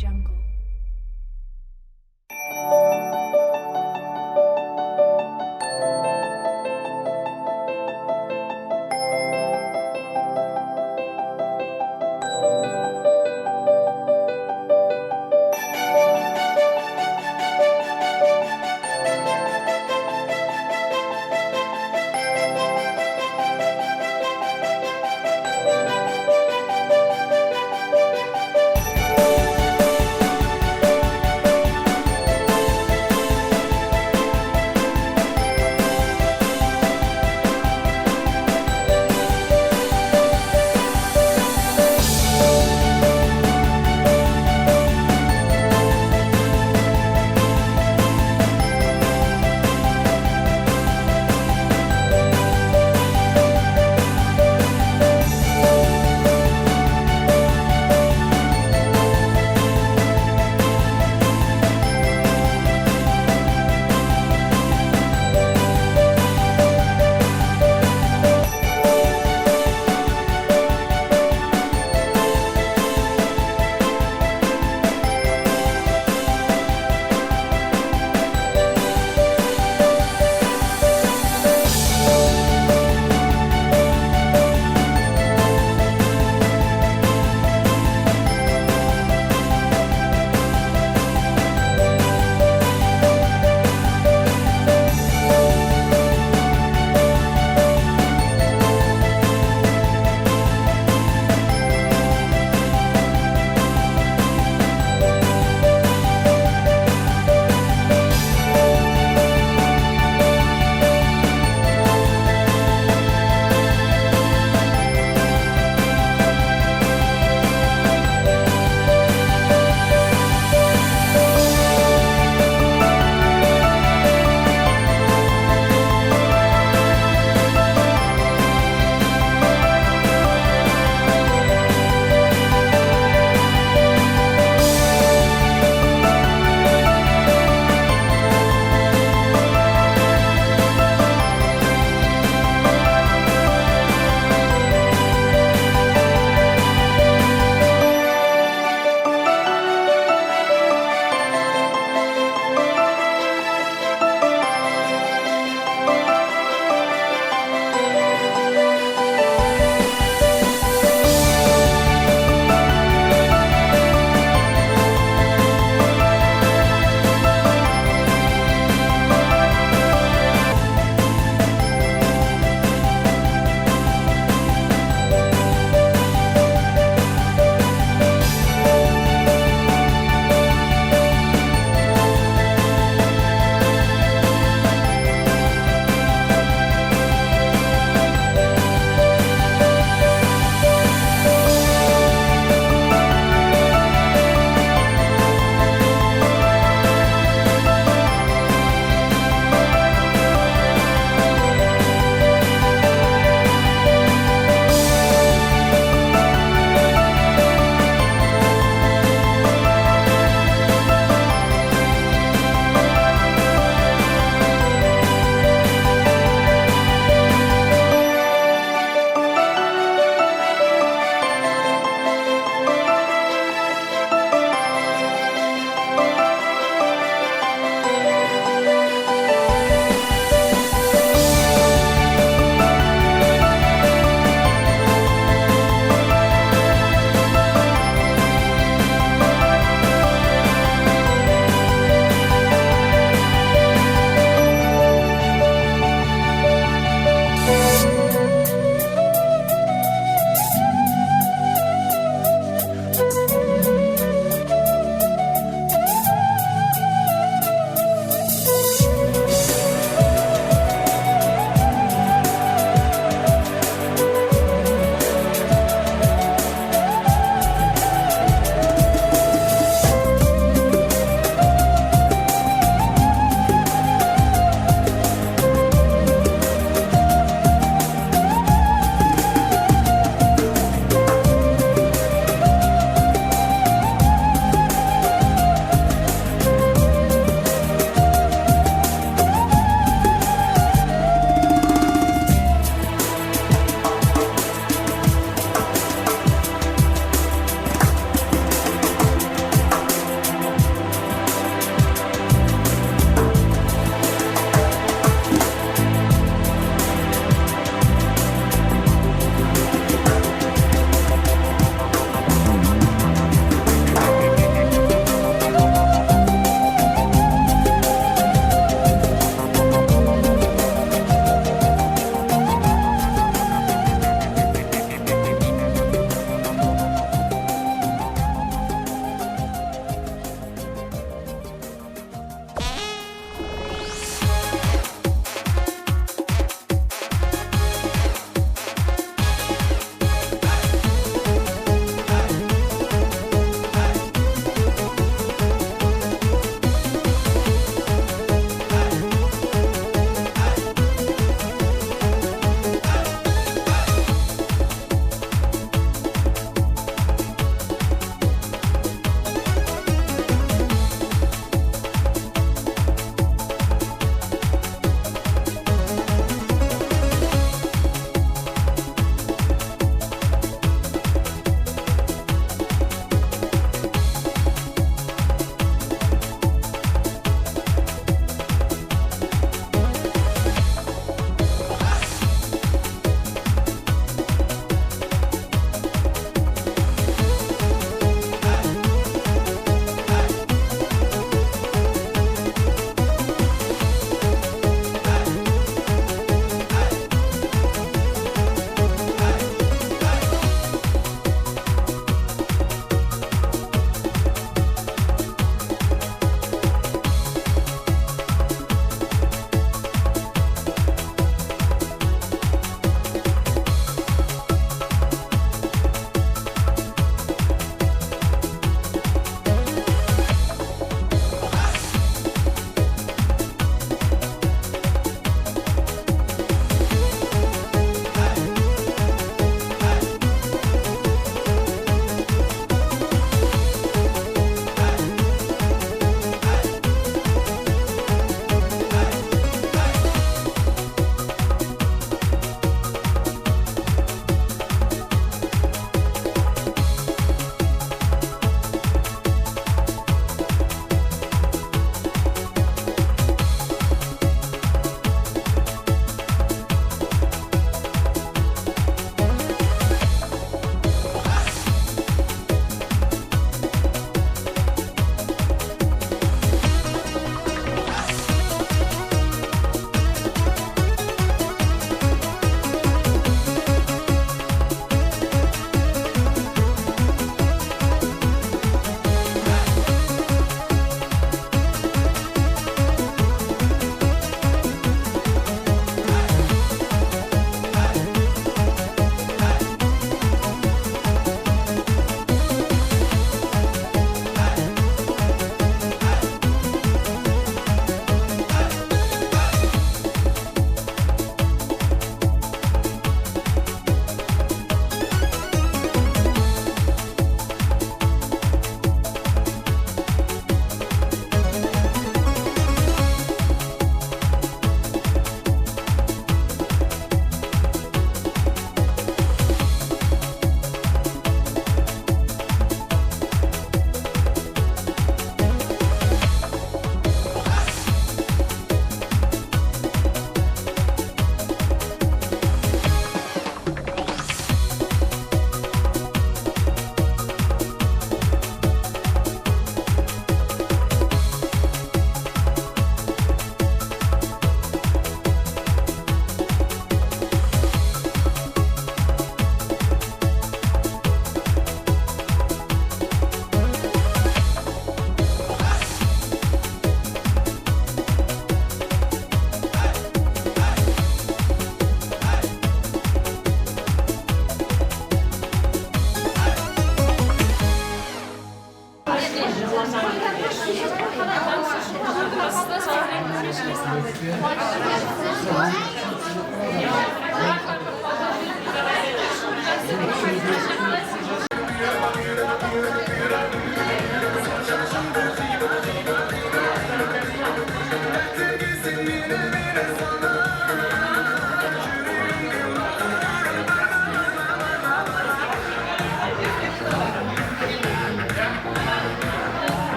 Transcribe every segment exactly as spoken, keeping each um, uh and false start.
Jungle.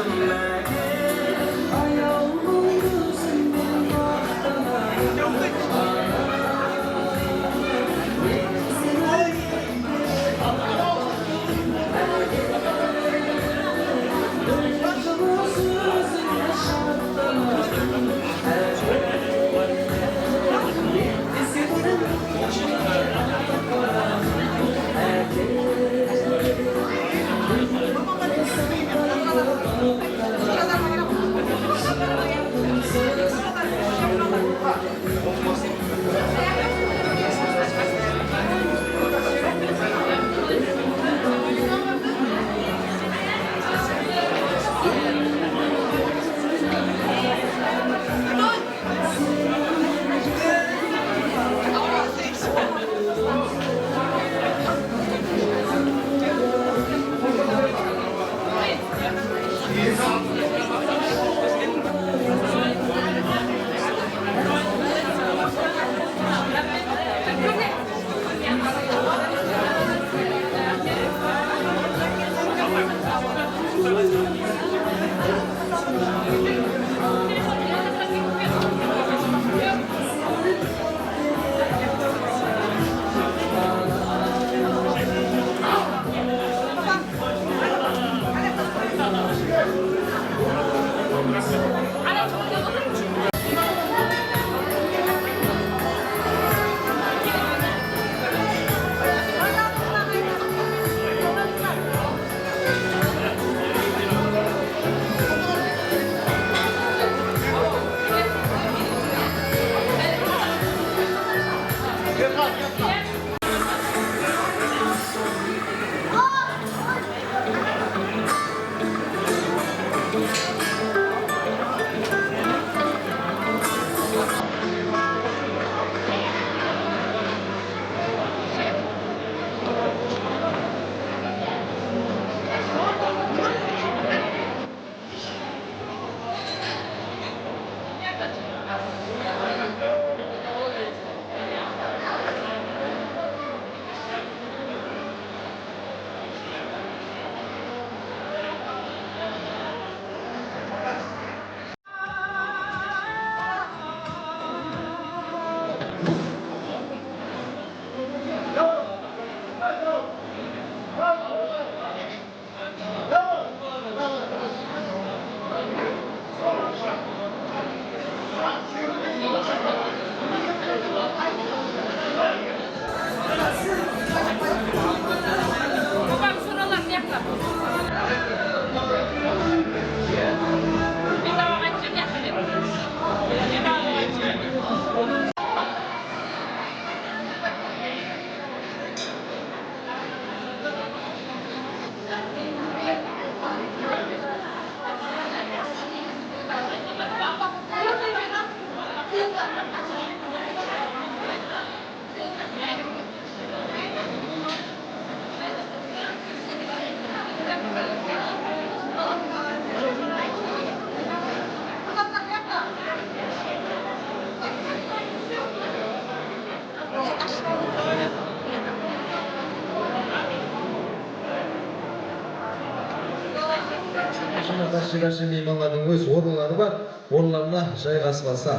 Mına, bárshe-bárshe miymanlardıń óz orınları bar, orınlarına jayǵasıp alsa.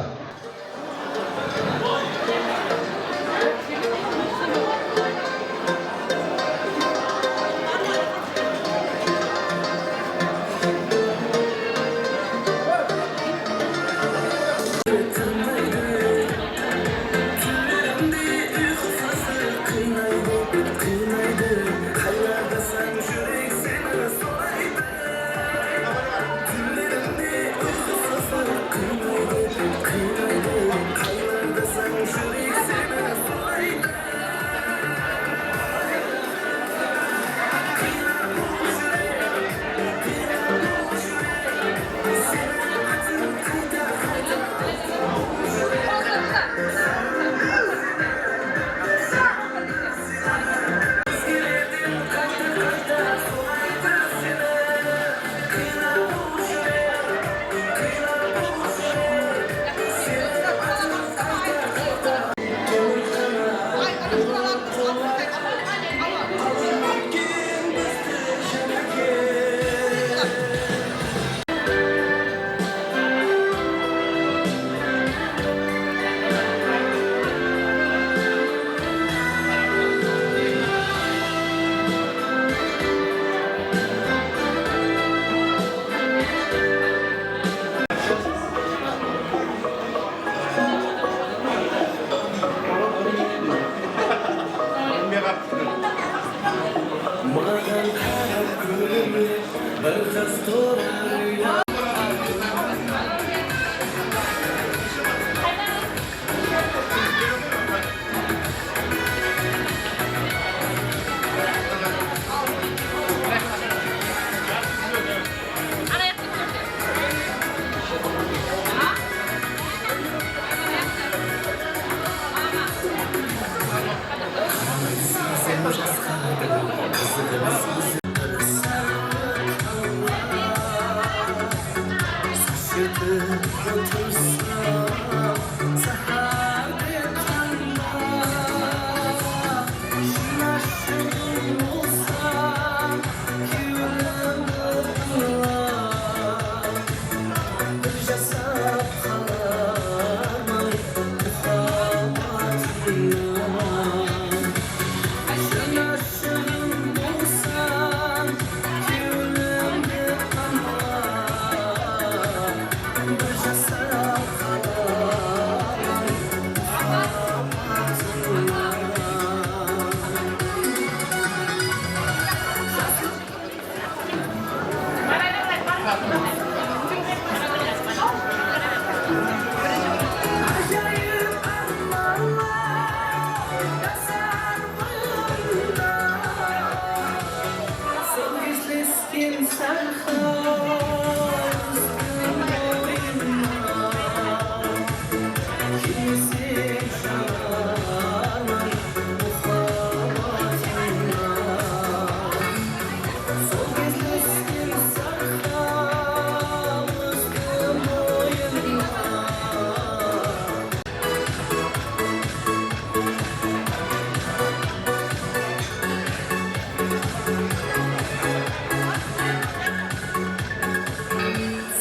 Bir qız toy oyna-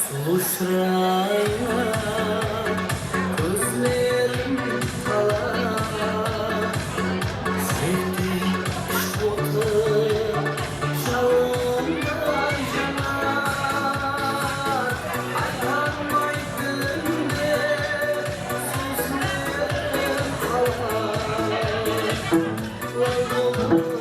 Sulıw shırayı kózlerim qala, jete ish otı jalınday janar. Ayta almay tilimde sózlerim qala, lay bolıp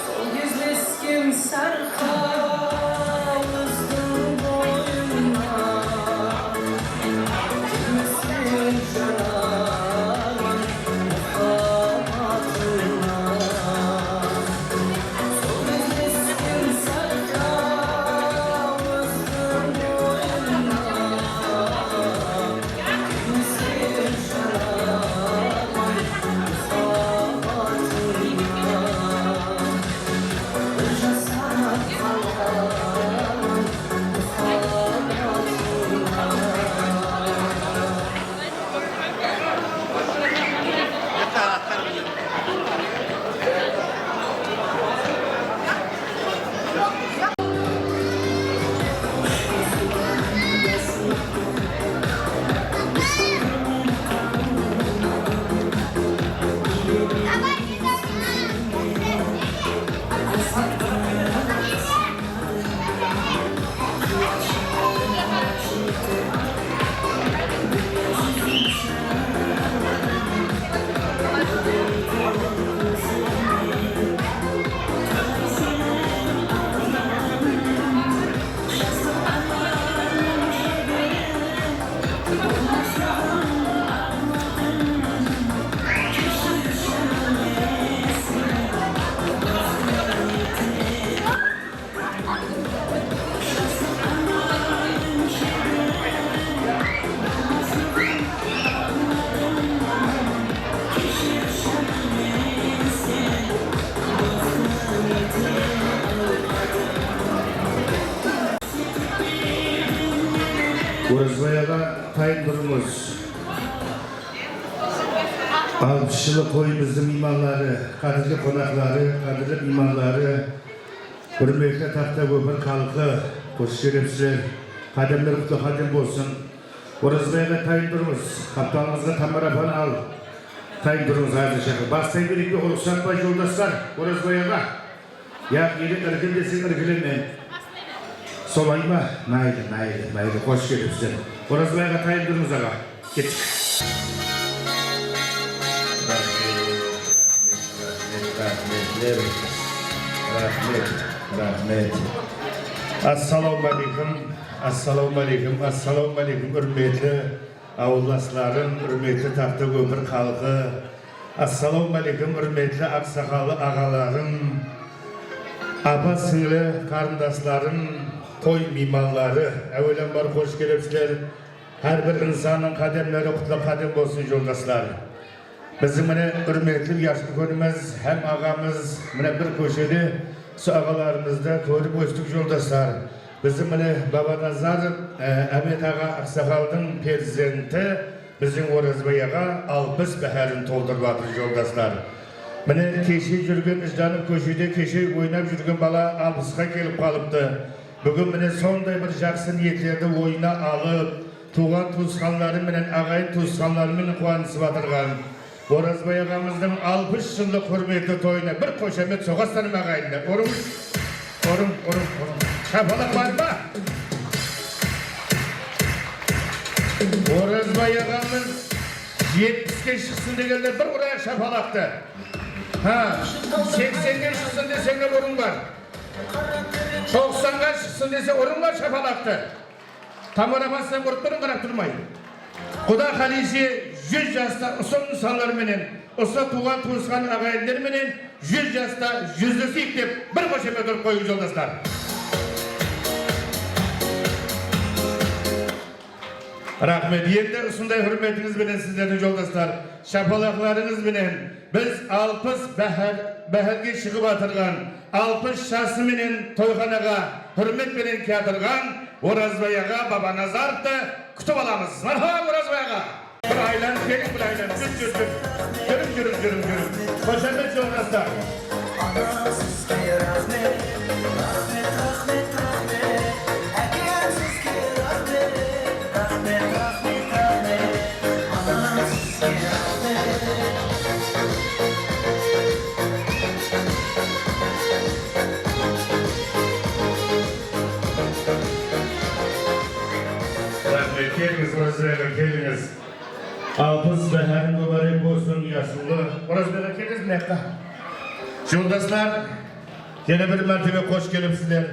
Sol gezlesken sarqa qawızdıń boyına, kelmesen janaman muhabbatıńa. Sol gezlesken sarqa qawızdıń boyına, Orazbay aǵa, tayın turıńız. Alpıs jılı qoyımızdıń miymanları, qádirli qonaqları, qádirli miymanları, Húrmetli Taxtakópir xalqı, xosh kelipsizler. Qádemler qutlı qádem bolsın. Orazbay aǵa, tayın turıńız. Qaptalıńızǵa Tamara apanı al. Tayın turıńız, házir shaqır. Baslay bereyik pe, ruxsat pa, joldaslar? Orazbay aǵa. Yaq, ele irkil deseń, irkilemen. Solay ma? Máyli, máyli, máyli. Xosh kelipsizler. Orazbay aǵa, tayın turıńız, aǵa. Kettik. Raxmet, raxmet, raxmetler. Raxmet, raxmet. Assalawma áleykum, assalawma áleykum, assalawma áleykum, húrmetli awıllaslarım, húrmetli Taxtakópir xalqı. Assalawma áleykum, húrmetli aqsaqallı aǵalarım, apa-sińli qarındaslarım, toy miymanları. Áwelambar, xosh kelipsizler. Hár bir insannıń qádemleri qutlı qádem bolsın, joldaslar. Biziń, mine, húrmetli jaqsı kúnimiz hám aǵamız, mine, bir kóshede usı aǵalarımızdı kórip óstik, joldaslar. Biziń, mine, Babanazar, e, Ámet aǵa aqsaqaldıń perzenti, biziń Orazbay aǵa alpıs báhárin toltırıp atır, joldaslar. Mine, keshe júrgen, ızlanıp kóshede keshe oynap júrgen bala alpısqa kelip qalıptı. Búgin, mine, sonday bir jaqsı niyetlerdi oyına alıp, tuwǵan-tuwısqanları menen, aǵayin-tuwısqanları menen quwanısıp atırǵan Orazbay aǵamızdıń alpıs jıllıq húrmetli toyına bir xoshamet soǵasızlar ma, aǵayinler? Urıń, urıń, urıń, urıń. Shapalaq bar ma? Orazbay aǵamız jetpiske shıqsın degenler bir urayıq shapalaqtı. Ha, seksenge shıqsın deseńler urıńlar. Toqsanǵa shıqsın dese urıńlar shapalaqtı. Tamara apa, sen urıp turıń, qarap turmay. Quda qálese, júz jasta usı insanlar menen, usı tuwǵan-tuwısqan aǵayinler menen júz jasta júzleseyik dep bir xoshamet urıp qoyıń, joldaslar. Raxmet. Endi usınday húrmetińiz benen sizlerdiń, joldaslar, shapalaqlarıńız benen biz alpıs báhár, báhárge shıǵıp atırǵan, alpıs jası menen toyxanaǵa húrmet penen kiyatırǵan Orazbay aǵa Babanazarovtı kútip alamız. Marhaba, Orazbay aǵa! Bir aylanıp keliń, bir aylanıp. Júr, júr, júr. Júriń, júriń, júriń, júriń. Xoshamet, joldaslar. Anam, sizge raxmet, raxmet, raxmet, raxmet. Ákem, sizge raxmet, raxmet, raxmet, raxmet. Anam, sizge raxmet. Raxmet, kelińiz, Orazbay aǵa, kelińiz. Alpıs báháriń múbárek bolsın, jasıllı. Orazbay aǵa, kelińiz mına jaqqa. Joldaslar, yana bir mártebe xosh kelipsizler.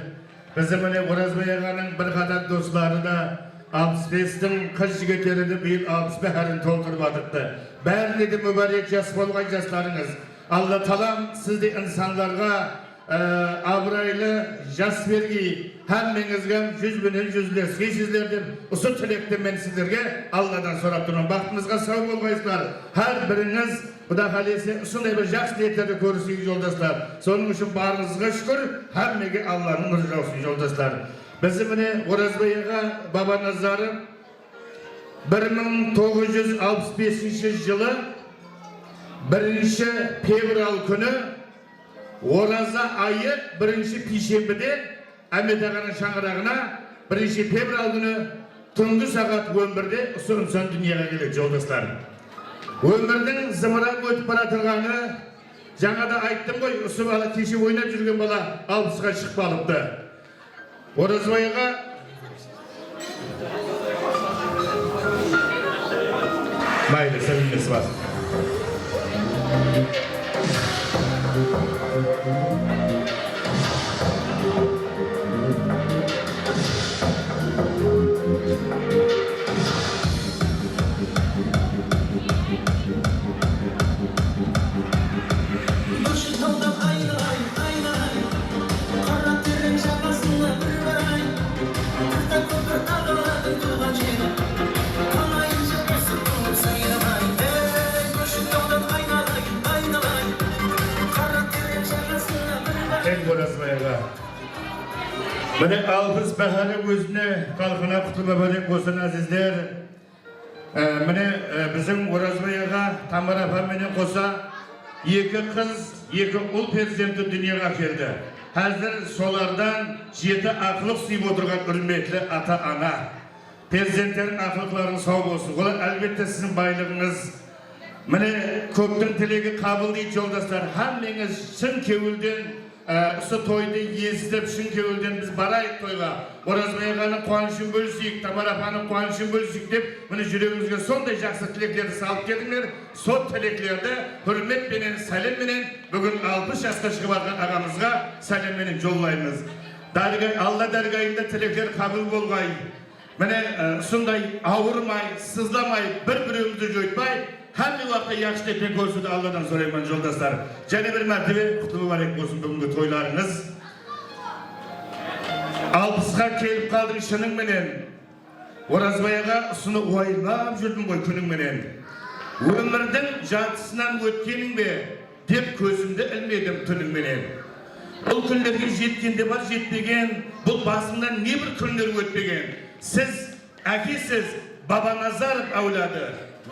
Biziń, mine, Orazbay aǵanıń bir qatar dosları da alpıs bestiń qız jigitleri de bıyıl alpıs báhárin toltırıp atırıptı. Bárine de múbárek, jas bolǵan jaslarıńız. Alla taalam sizdey insanlarǵa, e, abıraylı jas bergey, hámmeńizge júz benen júzleskeysizler dep usı tilekti men sizlerge Alladan sorap turman. Baxtımızǵa saw bolǵaysızlar. Hár birińiz Quda qálese, usınday bir jaqsı niyetlerdi kóriseyik, joldaslar. Sonıń ushın barıńızǵa shúkir, hámmege Allanıń nurı jawsın, joldaslar. Bizi, mine, Orazbay aǵa Babanazarov bir mıń toǵız júz alpıs besinshi jılı birinshi fevral kúni, oraza ayı birinshi piyshembide Ámet aǵanıń shańaraǵına birinshi fevral kúni túngi saat on birde usı insan dúnyaǵa keledi, joldaslar. Ómirdiń zımıran ótip baratırǵanı, jańada ayttım ǵoy, usı bala keshe oynap júrgen bala alpısqa shıǵıp qalıptı. Orazbay aǵa, maylı, sálem berip al. Başı tawdan aynalayın, aynalayın. Qara tereń jaǵasına bir barayın. Taxtakópir aǵalardıń tuwǵan jeri. Tańayınshaq bolsın, tuwıp sayramayın. Ey, Kóshik tawdan aynalayın, aynalayın. Qara tereń jaǵasına bir barayın. Ey, Orazbay aǵa. Mine, alpıs báhári ózine, xalqına qutlı múbárek bolsın, ázizler. E, mine, e, biziń Orazbay aǵa Tamara apa menen qosa eki qız, eki ul perzenti dúnyaǵa keldi. Házir solardan jeti aqlıq súyip otırǵan húrmetli ata-ana. Perzentlerdiń aqlıqlarıń saw bolsın. Olar, álbette, siziń baylıǵıńız. Mine, kóptiń tilegi qabıl deydi, joldaslar. Hámmeńiz shın kewilden, e, usı toydı esitip, shın kewilden biz barayıq toyǵa. Orazbay aǵanıń quwanıshın bólseyik, Tamara apanıń quwanıshın bólseyik dep, mine, júregimizge sonday jaqsı tileklerdi salıp keldińler. Sol tileklerdi húrmet penen, sálem menen búgin alpıs jasqa shıǵıp atırǵan aǵamızǵa sálem menen jollaymız. Dárgay-, Alla dárgayında tilekler qabıl bolǵay. Mine, e, usınday awırmay, sızlamay, bir-birewimizdi joytpay, hámme waqıtta yaqshı tilekken kórissiwdi Alladan sorayman, joldaslar. Jáne bir mártebe qutlı múbárek bolsın búgingi toylarıńız. Alpısqa kelip qaldıń shınıń menen. Orazbay aǵa, usını oylap júrdim ǵoy kúniń menen. Ómirdiń jartısınan ótkeniń be? Dep kózimdi ilmedim túniń menen. Bul kúnlerge jetkende bar jetpegen, bul basıńnan ne bir kúnler ótpegen. Siz ákesiz, Babanazarov áwladı,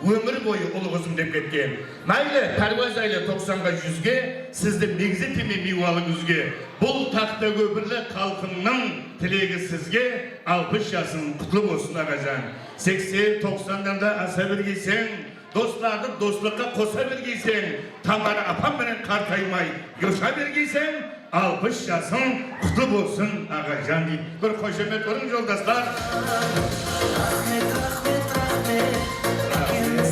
ómir boyı ul qızım dep ketken. Máyli, párwaz ayla toqsanǵa, júzge, sizdi megzeteme miywalı gúzge. Bul taxtakópirli xalqımnıń tilegi sizge, alpıs jasıń qutlı bolsın, aǵajan. Seksen, toqsandan da asa bergeyseń, doslardı doslıqqa qosa bergeyseń, Tamara apam menen qartaymay, josha bergeyseń, alpıs jasıń qutlı bolsın, aǵajan, deydi. Bir xoshamet urıń, joldaslar. Raxmet, raxmet, raxmet. Raxmet.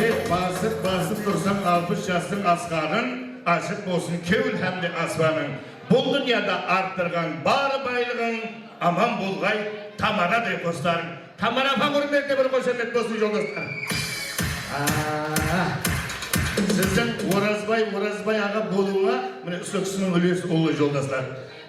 E, basıp, basıp tursań alpıs jastıń asqarın, ashıq bolsın kewil hám de aspanıń. Bul dúnyada arttırǵan bar baylıǵıń, aman bolǵay Tamaraday qoslarıń. Tamara apam, húrmetine bir xoshamet bolsın, joldaslar. Aa, siziń Orazbay, Orazbay aǵa bolıwına, mine, usı kisiniń úlesi ullı, joldaslar.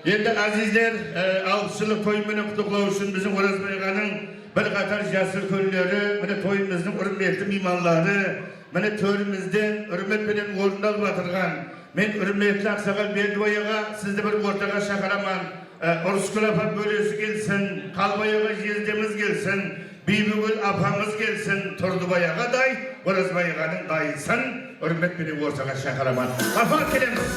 Endi, ázizler, e, alpıs jıllıq toyı menen qutlıqlaw ushın biziń Orazbay aǵanıń bir qatar jas úlkenleri, mine, toyımızdıń húrmetli miymanları, mine, tórimizden húrmet penen orın alıp atırǵan, men, húrmetli aqsaǵal Berdibay aǵa, sizdi bir ortaǵa shaqıraman. E, Urısgúl apa bólesi kelsin, Qalbay aǵa jezdemiz kelsin, Biybigúl apamız kelsin, Turdıbay aǵaday, Orazbay aǵanıń dayısın húrmet penen ortaǵa shaqıraman. Apa, kelemiz.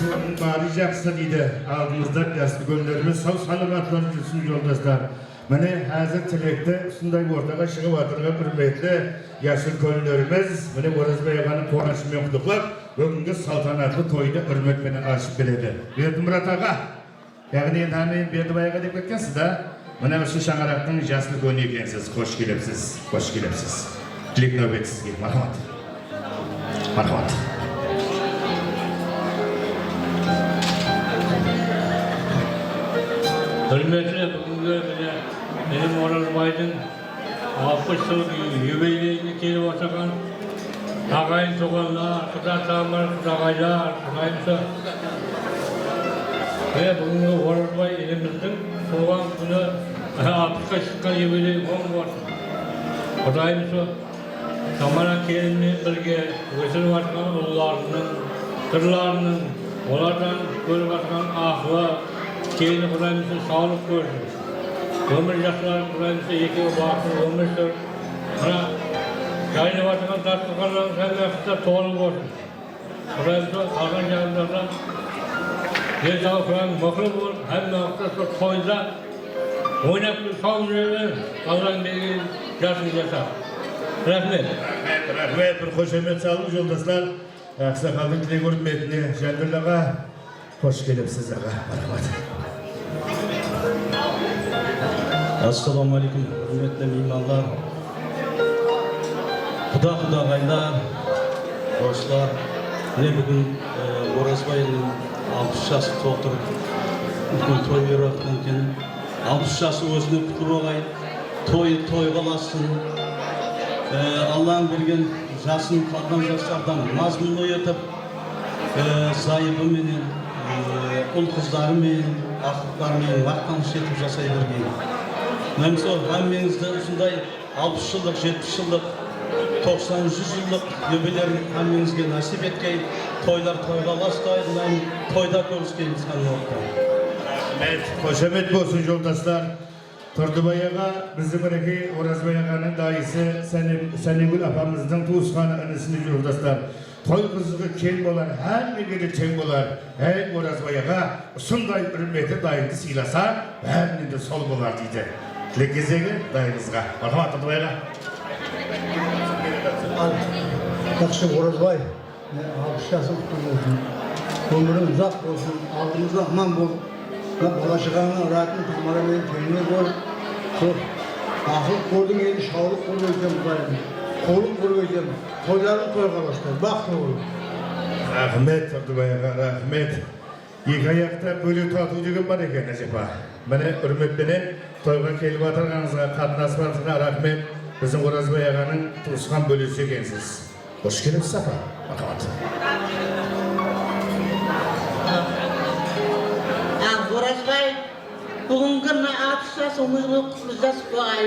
Bunıń barı jaqsı, deydi. Aldımızda jas úlkenlerimiz saw-salamatlar júrsin, joldaslar. Mine, házir tilekti usınday ortaǵa shıǵıp atırǵan húrmetli jas úlkenlerimiz, mine, Orazbay aǵanıń quwanıshı menen qutlıqlap, búgingi saltanatlı toydı húrmet penen ashıp beredi. Berdimurat aǵa, yaǵnıy, endi hámme Berdibay aǵa dep ketkensiz da, mine, usı shańaraqtıń jas úlkeni ekensiz. Xosh kelipsiz, xosh kelipsiz. Tilek, náwbet sizge. Marhamat. Marhamat. Húrmetli, búgingi mine, inim Orazbaydıń alpıs jıllıq yu-, yubileyine kelip otırǵan aǵayin-tuwǵanlar, quda-tamır, qudaǵaylar, Qudayımsa. Mine, búgingi Orazbay inimizdiń tuwǵan kúni, alpısqa shıqqan yubiley oń bolsın. Qudayımsa. Tamara kelin menen birge ósirip atırǵan ullarınıń, qızlarınıń, olardan kórip atırǵan aqılı, keyini Qudayımsa sawlıq bersin. Ómir jasların Qudayımsa ekewi baxıtlı ómir súrip, mına, jayılıp atırǵan dasturxanlarıńız hámme waqıtta tolı bolsın. Qudayımsa qalǵan jaǵında da densawlıqlarıń mıqlı bolıp, hámme waqıtta sol toyda oynap júrip, sawıp júre ber, Allań bergen jasıń jasap. Raxmet. Raxmet, raxmet. Bir xoshamet salıń, joldaslar. Aqsaqaldıń tilegi húrmetine, Jándulla aǵa. Xosh kelipsiz, aǵa. Marhamat. Assalawma áleykum, húrmetli miymanlar, quda-qudaǵaylar, doslar. Mine, búgin, e, Orazbaydıń alpıs jası toltırıp, úlken toy berip atırǵan eken. Alpıs jası ózine qutlı bolǵay. Toyı toyǵa ulassın. E, Allań bergen jasın qalǵan jaslardan mazmunlı etip, e, zayıbı menen, e, ul-qızları menen, aqlıqları menen maqtanısh etip jasay bergey. Mine sol hámmeńizdi usınday alpıs jıllıq, jetpis jıllıq, toqsan, júz jıllıq yubiley hámmeńizge násip etgey. Toylar toyǵa ulassın, toyda kóriskeymiz hámme waqıtta. Raxmet, xoshamet bolsın, joldaslar. Turdıbay aǵa, biziń, minekey, Orazbay aǵanıń dayısı, Sáne-, Sánegúl apamızdıń tuwısqanı, inisi, joldaslar. Toy qızıǵı keń bolar, hámmege de teń bolar. Áy, Orazbay aǵa, usınday úrmetli dayıńdı sıylasa, bárinen de sol bolar, deydi. Tilek gezegi dayıńızǵa. Marhamat, Abdılbay aǵa. Al, yaqshı, Orazbay, e, alpıs jasıń qutlı bolsın. Ómiriń uzaq bolsın, aldımızda aman bol. Mına bala-shaǵańnıń ıratın Tamara menen teńlep ol. Sol aqılıq kórdiń, endi shawlıq kórip óytem, Qudayım. Quwlıq kórip óytem. Toylarıń toyǵa ulashtır, baxıtlı bol. Raxmet, Abdılbay aǵa, raxmet. Eki ayaqta bólek tatıw degen bar eken, ájepa. Mine, húrmet penen toyǵa kelip atırǵanıńızǵa, qatnasıp atırǵanıńızǵa raxmet. Biziń Orazbay aǵanıń tuwısqan bólesi ekensiz. Xosh kelipsiz, apa. Marhamat. Al, Orazbay, búgingi mına alpıs jasıń mıń jıl qutlı jas bolǵay.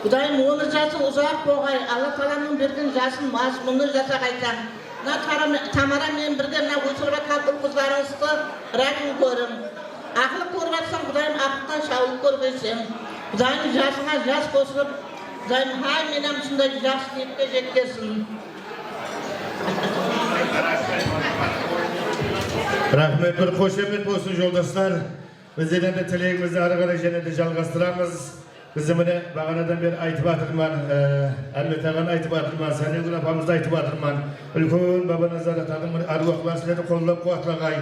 Qudayım, onı jasıń uzaq bolǵay. Alla taalanıń bergen jasın mazmunlı jasaǵaysań. Mına Tara-, Tamara menen birge mına ósirip atqan ul-qızlarıńızdı ıraqın kóriń. Aqlıq kórip atsań, Qudayım, aqlıqtan shawlıq kórip ósseń. Qudayım jasıńa jas qosılıp, Qudayım hámmeni usınday jaqsı tipke jetkersin. Raxmet, bir xoshamet bolsın, joldaslar. Bizler endi tilegimizdi arı qaray jáne de jalǵastıramız. Biz mine baǵanadan beri aytıp atırman, e, Ámet aǵanı aytıp atırman, Sánegúl apamızdı aytıp atırman. Úlken Babanazar atadıń bir árwaqları sizlerdi qollap-quwatlaǵay.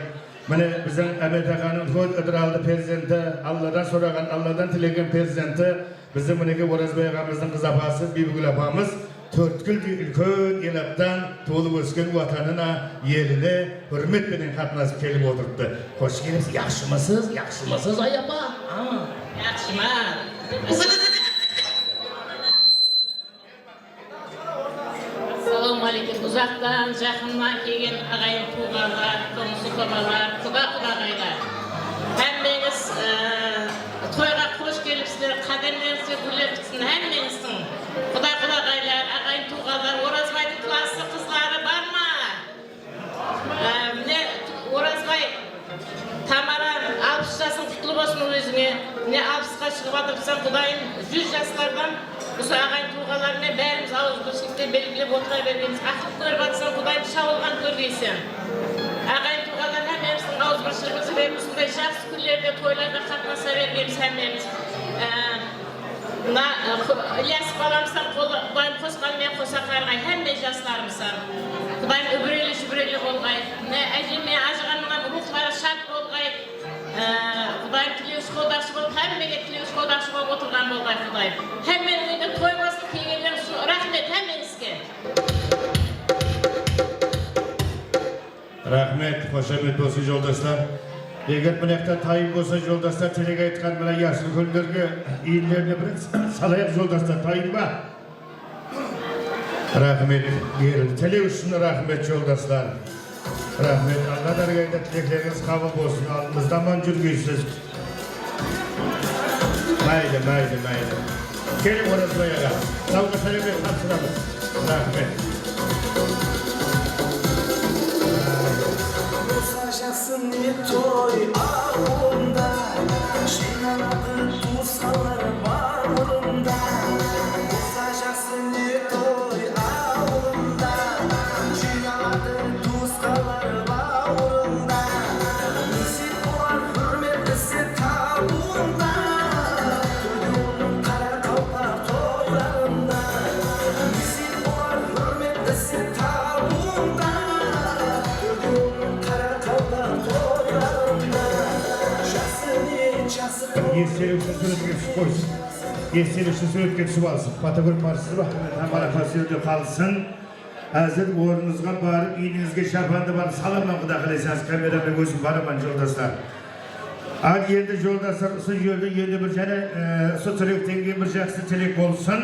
Mine biziń Ámet aǵanıń úlken ıdıraldı perzenti, Alladan soraǵan, Alladan tilegen perzenti. Biziń minekey Orazbay aǵamızdıń qız apası Biybigúl apamız tórtkúldey úlken elaptan tuwılıp ósken watanına, eline húrmet penen qatnasıp kelip otırıptı. Xosh kelipsiz, yaqshımısız, yaqshımısız, ay apa? A. Yaqshıman. Assalawma áleykum. Uzaqtan, jaqınnan kelgen aǵayin-tuwǵanlar, tuwmıs-upalar, quda-qudaǵaylar. Hámmeńiz, e, toyǵa xosh kelipsizler, qádemlerińizge gúller pitsin hámmeńizdiń. Quda-qudaǵaylar, aǵayin-tuwǵanlar, Orazbaydıń klası qızları bar ma? Á, mine, Orazbay, Tamara, alpıs jasıń qutlı bolsın ózińe. Mine, alpısqa shıǵıp atırsań, Qudayım, júz jaslardan usı aǵayin-tuwǵanlar menen bárimiz awızbirshilikte belgilep otıra bergenbiz. Aqlıq kórip atsań, Qudayım, shawlıǵan kórgeyseń. Aǵayin-tuwǵanlar hámmemizdiń awızbirshiligimizdi berip, usınday jaqsı kúnlerde, toylarda qatnasa bergenbiz hámmemiz. Á, Mına, e, qo-, Ilyas balamızdan qola-, Qudayım qosqanı menen qosa qarǵay, hámme jaslarımızdan. Qudayım úbireli-júbireli bolǵay. Mına, ájem menen ájaǵamnıń ruwxları shad bolǵay. E, Qudayım tilewshi-qoldawshı bolıp, hámmege tilewshi-qoldawshı bolıp otırǵan bolǵay, Qudayım. Hámmeniń úyinde toy bolsın, kelgenler ushın raxmet hámmeńizge. Raxmet, xoshamet bolsın, joldaslar. Eger mına jaqta tayın bolsa, joldaslar, tilek aytqan mına jaslı úlkenlerge, iyinlerine bir salayıq, joldaslar, tayın ba? Raxmet, beril. Tilek ushın raxmet, joldaslar. Raxmet. Alla dárgayında tileklerińiz qabıl bolsın. Aldımızda aman júrgeysiz. Maylı, maylı, maylı. Keliń, Orazbay aǵa, sawǵa-sálemet tapsıramız. Raxmet. Bolsa jaqsı ne toy awılında, jıynaladı tuwısqanlar bawırında. Bolsa jaqsı ne toy awılında, jıynaladı tuwısqanlar bawırında. Nesip bolar húrmet islep tabıwında, tórde onıń qaraqalpaq toylarında. Nesip bolar húrmet islep tabıwında, tórde onıń qaraqalpaq toylarında. Jaqsı niyet, jaqsı. Estelik ushın súwretke túsip qoysın. Estelik ushın súwretke túsip alsın. Fotograf barsız ba? Tamara, sol jerde qalsın. Házir ornıńızǵa barıp, iynińizge shapandı barıp salaman, Quda qálese, házir kameramen ózim baraman, joldaslar. Al, endi, joldaslar, usı jerde endi bir jáne, e, usı tilekten keyin bir jaqsı tilek bolsın.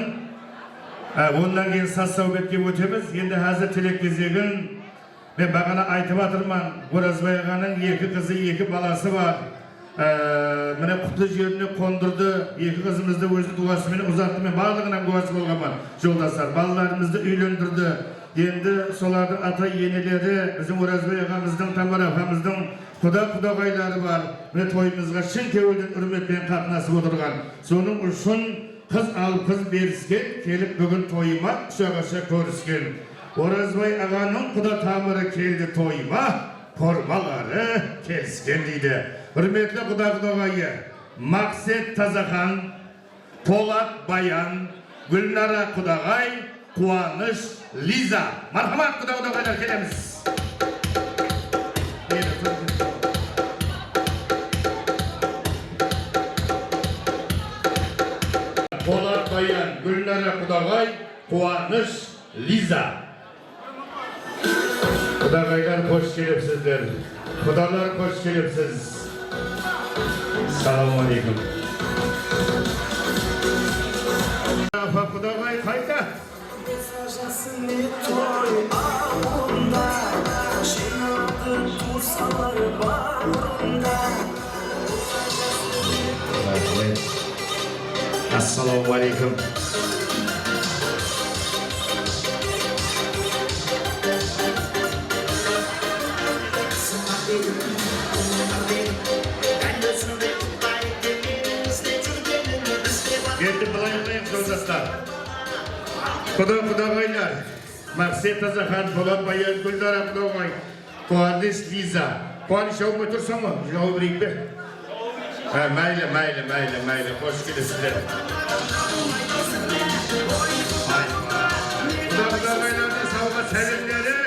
E, onnan keyin saz-sáwbetke ótemiz. Endi házir tilek gezegin Men baǵana aytıp atırman, Orazbay aǵanıń eki qızı, eki balası bar. Ee, mine, qutlı jerine qondırdı, eki qızımızdı óziniń duwası menen uzattı, men barlıǵınıń gúwası bolǵanman, joldaslar. Balalarımızdı úylendirdi. Endi solardıń ata-eneleri, biziń Orazbay aǵamızdıń, Tamara apamızdıń quda-qudaǵayları bar. Mine, toyımızǵa shın kewilden úrmet penen qatnasıp otırǵan. Sonıń ushın qız alıp, qız berisken, kelip búgin toyıma qushaq asha kórisken. Orazbay aǵanıń quda tamırı keldi toyıma, formaları kelisken deydi. Húrmetli quda qudaǵayı, Maqset Tazaxan, Polat Bayan, Gúlnara qudaǵay, Quwanısh Liza. Marhamat, quda qudaǵaylar, kelemiz. Polat Bayan, Gúlnara qudaǵay, Quwanısh Liza. Qudaǵaylar, xosh kelipsizler. Qudalar, xosh kelipsiz. Assalawma aleykum. Apa, qudaǵay qayda? Jasın toy awılında jıynadı tuwısqanlar baǵında. Raxmet. Assalawma aleykum. Endi bılay qılayıq, joldaslar. Quda, qudaǵaylar. Maqset Tazaxan, Polat Bayan, Gúldara qudaǵay, Quwanısh Liza. Quwanısh, jawıp otırsań ǵo, jawıp bereyik pe? Há, máyli, máyli, máyli, máyli. Xosh kelipsizler. Quda, qudaǵaylardıń sawǵa sálemleri.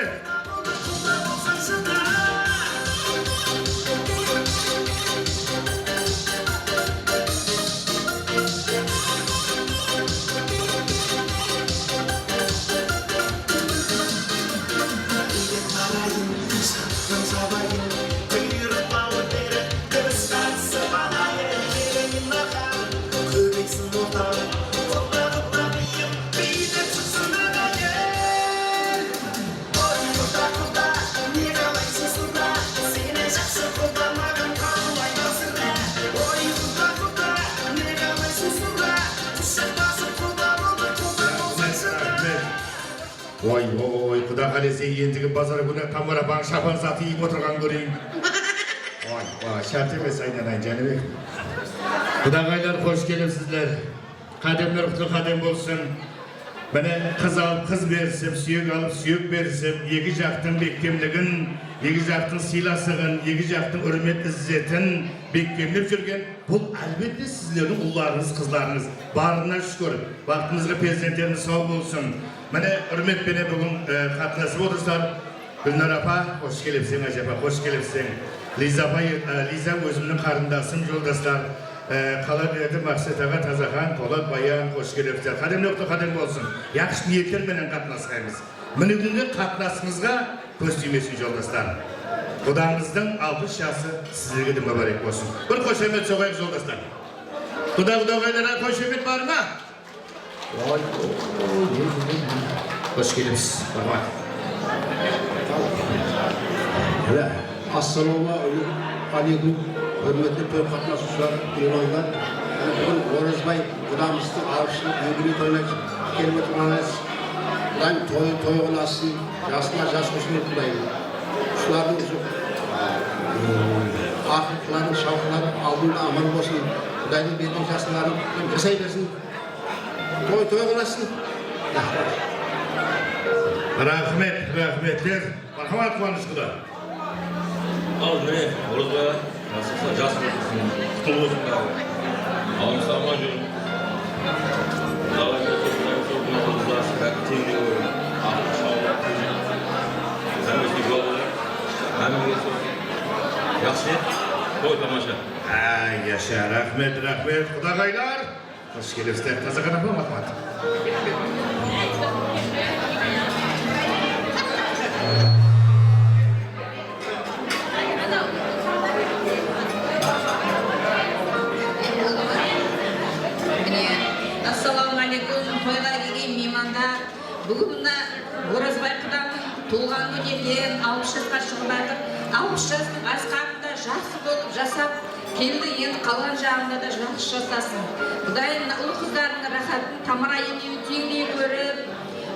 Oy, oy, quda qálese, endigi bazar kúni Tamara apań shapan zatı kiyip otırǵanın kóreyin. Oy, oy, shárt emes, aynanayın, Jánibek. Qudaǵaylar, xosh kelipsizler. Qádemler qutlı qádem bolsın. Mine, qız alıp qız berisip, súyek alıp súyek berisip, eki jaqtıń bekkemligin, eki jaqtıń sıylasıǵın, eki jaqtıń húrmet-izzetin bekkemlep júrgen, bul, álbette, sizlerdiń ullarıńız, qızlarıńız. Barına shúkir, baxtımızǵa perzentlerimiz saw bolsın. Mine, húrmet penen búgin, e, qatnasıp otırsızlar. Gúlnara apa, xosh kelipseń, ájapa, xosh kelipseń. Liza apa, e, Liza ózimniń qarındasım, joldaslar. E, qala berdi Maqset aǵa, Tazaxan, Polat, Bayan, xosh kelipsizler. Qádemler qutlı qádem bolsın. Yaqshı niyetler menen qatnasqaymız. Mine, búgingi qatnasıńızǵa kóz tiymesin, joldaslar. Qudamızdıń alpıs jası sizlerge de múbárek bolsın. Bir xoshamet soǵayıq, joldaslar. Quda, qudaǵaylarǵa xoshamet bar ma? Oy, oy, oy, oy, oy. Xosh kelipsiz, marhamat. Mine, assalawma aleykum, húrmetli toy qatnasıwshılar, miymanlar. Mine, búgin Orazbay qudamızdıń alpıs jıl yubiley toyına kelip otırǵanımız. Qudayım toyı toy qılasın, jasına jas qosılsın, Qudayım. Quslardıń usı, aqırǵılardıń shawqıları aldında aman bolsın. Qudaydıń bergen jaslarıń jasay bersin. Toy toy qılasın. Raxmet, raxmetler. Marhamat, Quwanısh quda. Al, mine, Orazbay aǵa, nasıpsa, jas bolsın, qutlı bolsın daǵı. Awıńızda aman júriń. Qudaǵı berse, Qudayım sol kúni qızlasın, báki teńde kóriń. Aqır shawırlap kóriń. Hámmesine jol bolar. Hámmege sol. Jaqsı, toy tamasha. Áy, yasha, raxmet, raxmet, qudaǵaylar. Xosh kelipsizler, Tazaxan apa, marhamat. Mine, assalawma aleykum, toyǵa kelgen miymanlar. Búgin mına Orazbay qudamnıń tuwılǵan kúni eken, alpıs jasqa shıǵıp atır. Alpıs jastıń asqarında jaqsı bolıp jasap keldi, endi qalǵan jaǵında da jaqsı jasasın. Qudayım mına ulıw qızlardıń ráhátın, Tamara ekewi teńdey kórip,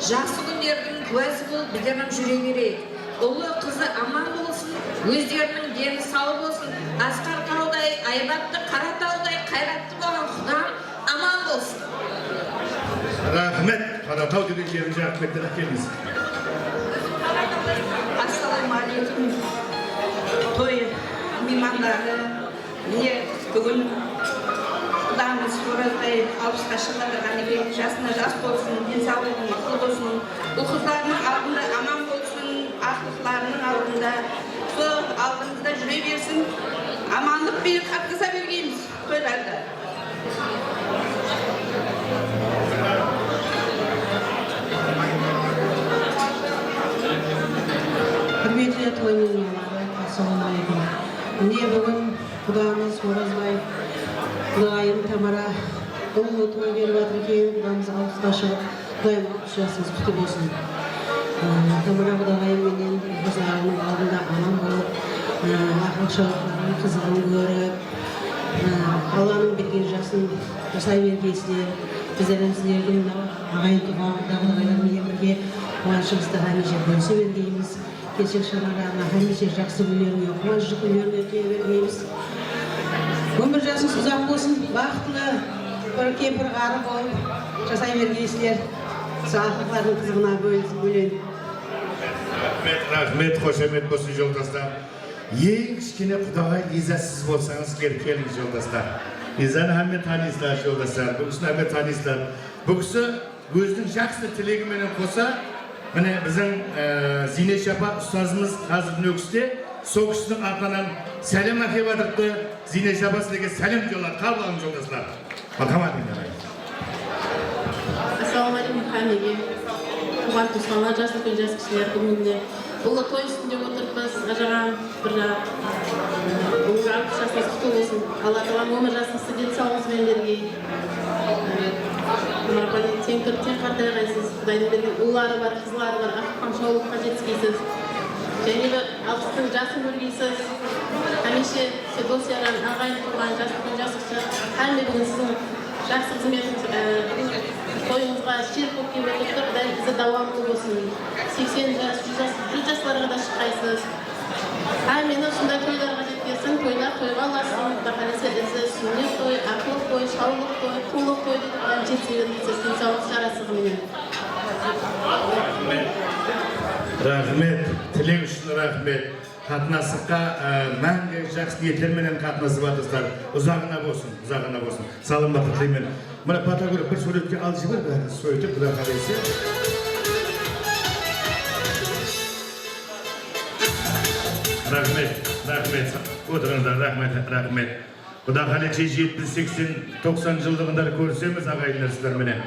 jaqsı kúnlerdiń kúwası bolıp bizler hám júre bereyik. Ulıw qızı aman bolsın, ózleriniń deni saw bolsın. Asqar tawday aybattı, Qara tawday qayrattı bolǵan qudam aman bolsın. Raxmet, Qarataw degen jerimizdi Raxmetler kelińiz. Assalawma áleykum, toy miymanları. Mine, búgin qudamız Orazbay alpısqa shıǵıp atırǵan eken. Jasına jas qosın, densawlıǵına uqıp bolsın. Ul-qızlarınıń aldında aman bolsın, aqlıqlarınıń aldında, sol aldımızda júre bersin. Amanlıq penen qatlasa bergeymiz toylarda. Húrmetli toy miymanları, assalawma áleykum. Mine, búgin qudamız Orazbay, qudayım Tamara ullı toy berip atır eken, qudamız alpısqa shıǵıp, qudayım alpıs jasıńız qutlı bolsın. Aa, Tamara qudagayım menen qızlarınıń aldında aman bolıp, aa, aqlıq-shawlıqların, qızıǵın kórip, aa, Allanıń bergen jaqsın jasay bergeysizler. Bizler hám sizlerdiń mınaw aǵayin-tuwǵan, quda-qudaǵaylar menen birge quwanıshımızdı hámiyshe bólise bergeymiz. Keleshek shańaraǵına hámiyshe jaqsı kúnlerińe, quwanıshlı kúnlerińe kele bergeymiz. Ómir jasıńız uzaq bolsın, baxıtlı bir kempir ǵarrı bolıp jasay bergeysizler. Usı aqlıqlardıń qızıǵına ból-, bólen. Raxmet, raxmet, xoshamet bolsın, joldaslar. Eń kishkene qudaǵay Liza siz bolsańız, kelip keliń, joldaslar. Lizanı hámme tanıysızlar, joldaslar. Bul kisini hámme tanıysızlar. Bul kisi óziniń jaqsı tilegi menen qosa, mine, biziń, e, Ziynesh apa ustazımız házir Nókiste, sol kisiniń atınan sálem ákep atırıptı. Ziynesh apa sizlerge sálem jolladı. Qabıl alıń, joldaslar. Marhamat, endi. Assalawma áleykum hámmege. Tuwǵan tuwısqanlar, jas úlken, jas kishiler, búgin mine, ullı toy ústinde otırıppız, ájaǵam. Bir, e, ómir alpıs jasıńız qutlı bolsın. Alla taalam ómir jasıńızdı densawlıǵıńız benen bergey. E, mına, bále, teń turıp, teń qartayǵaysız. Qudaydıń bergen ulları bar, qızları bar, aqlıqtan shawlıqqa jetiskeysiz. Jáne bir alpıstıń jasın kórgeysiz. Hámiyshe dos-yaran, aǵayin-tuwǵan, jas úlken, jas kishi, hámme búgin siziń jaqsı xızmetińiz, e, toyıńızǵa sherp bolıp kelip otırıptı. Qudayım izi dawamlı bolsın. Seksen jas, júz jas, júz jaslarǵa da shıqqaysız. Hámmeni usınday toylarǵa jetkersin, toylar toyǵa ulasın, Quda qálese izi súnnet toy, aqlıq toy, shawlıq toy, qullıq toy dep, Qudayım jetse bersin, densawlıq, jarasıǵı menen. Raxmet, tilek ushın raxmet. Qatnasıqqa, e, máńgi jaqsı niyetler menen qatnasıp atırsızlar. Uzaǵına bolsın, uzaǵına bolsın. Salamatlıq tileymen. Mına, fotograf bir súwretke alıp jiber, bárin sóytip, Quda qálese. Raxmet, raxmet. Otırıńızlar, raxmet, raxmet. Quda qálese, jetpis, seksen, toqsan jıllıǵında kórisemiz, aǵayinler, sizler menen.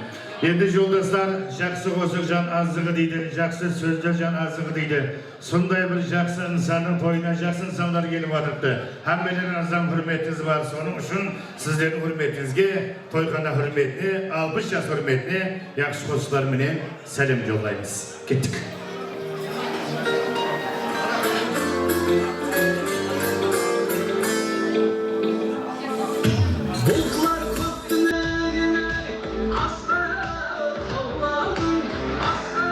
Endi, joldaslar, jaqsı qosıq jan azıǵı deydi, jaqsı sózler jan azıǵı deydi. Sonday bir jaqsı insannıń toyına jaqsı insanlar kelip atırıptı. Hámmelerdiń arzan húrmetińiz bar. Sonıń ushın sizlerdiń húrmetińizge, toyxana húrmetine, alpıs jas húrmetine jaqsı qosıqlar menen sálem jollaymız. Kettik. Bultlar kóktiń astı, tawlardıń astı.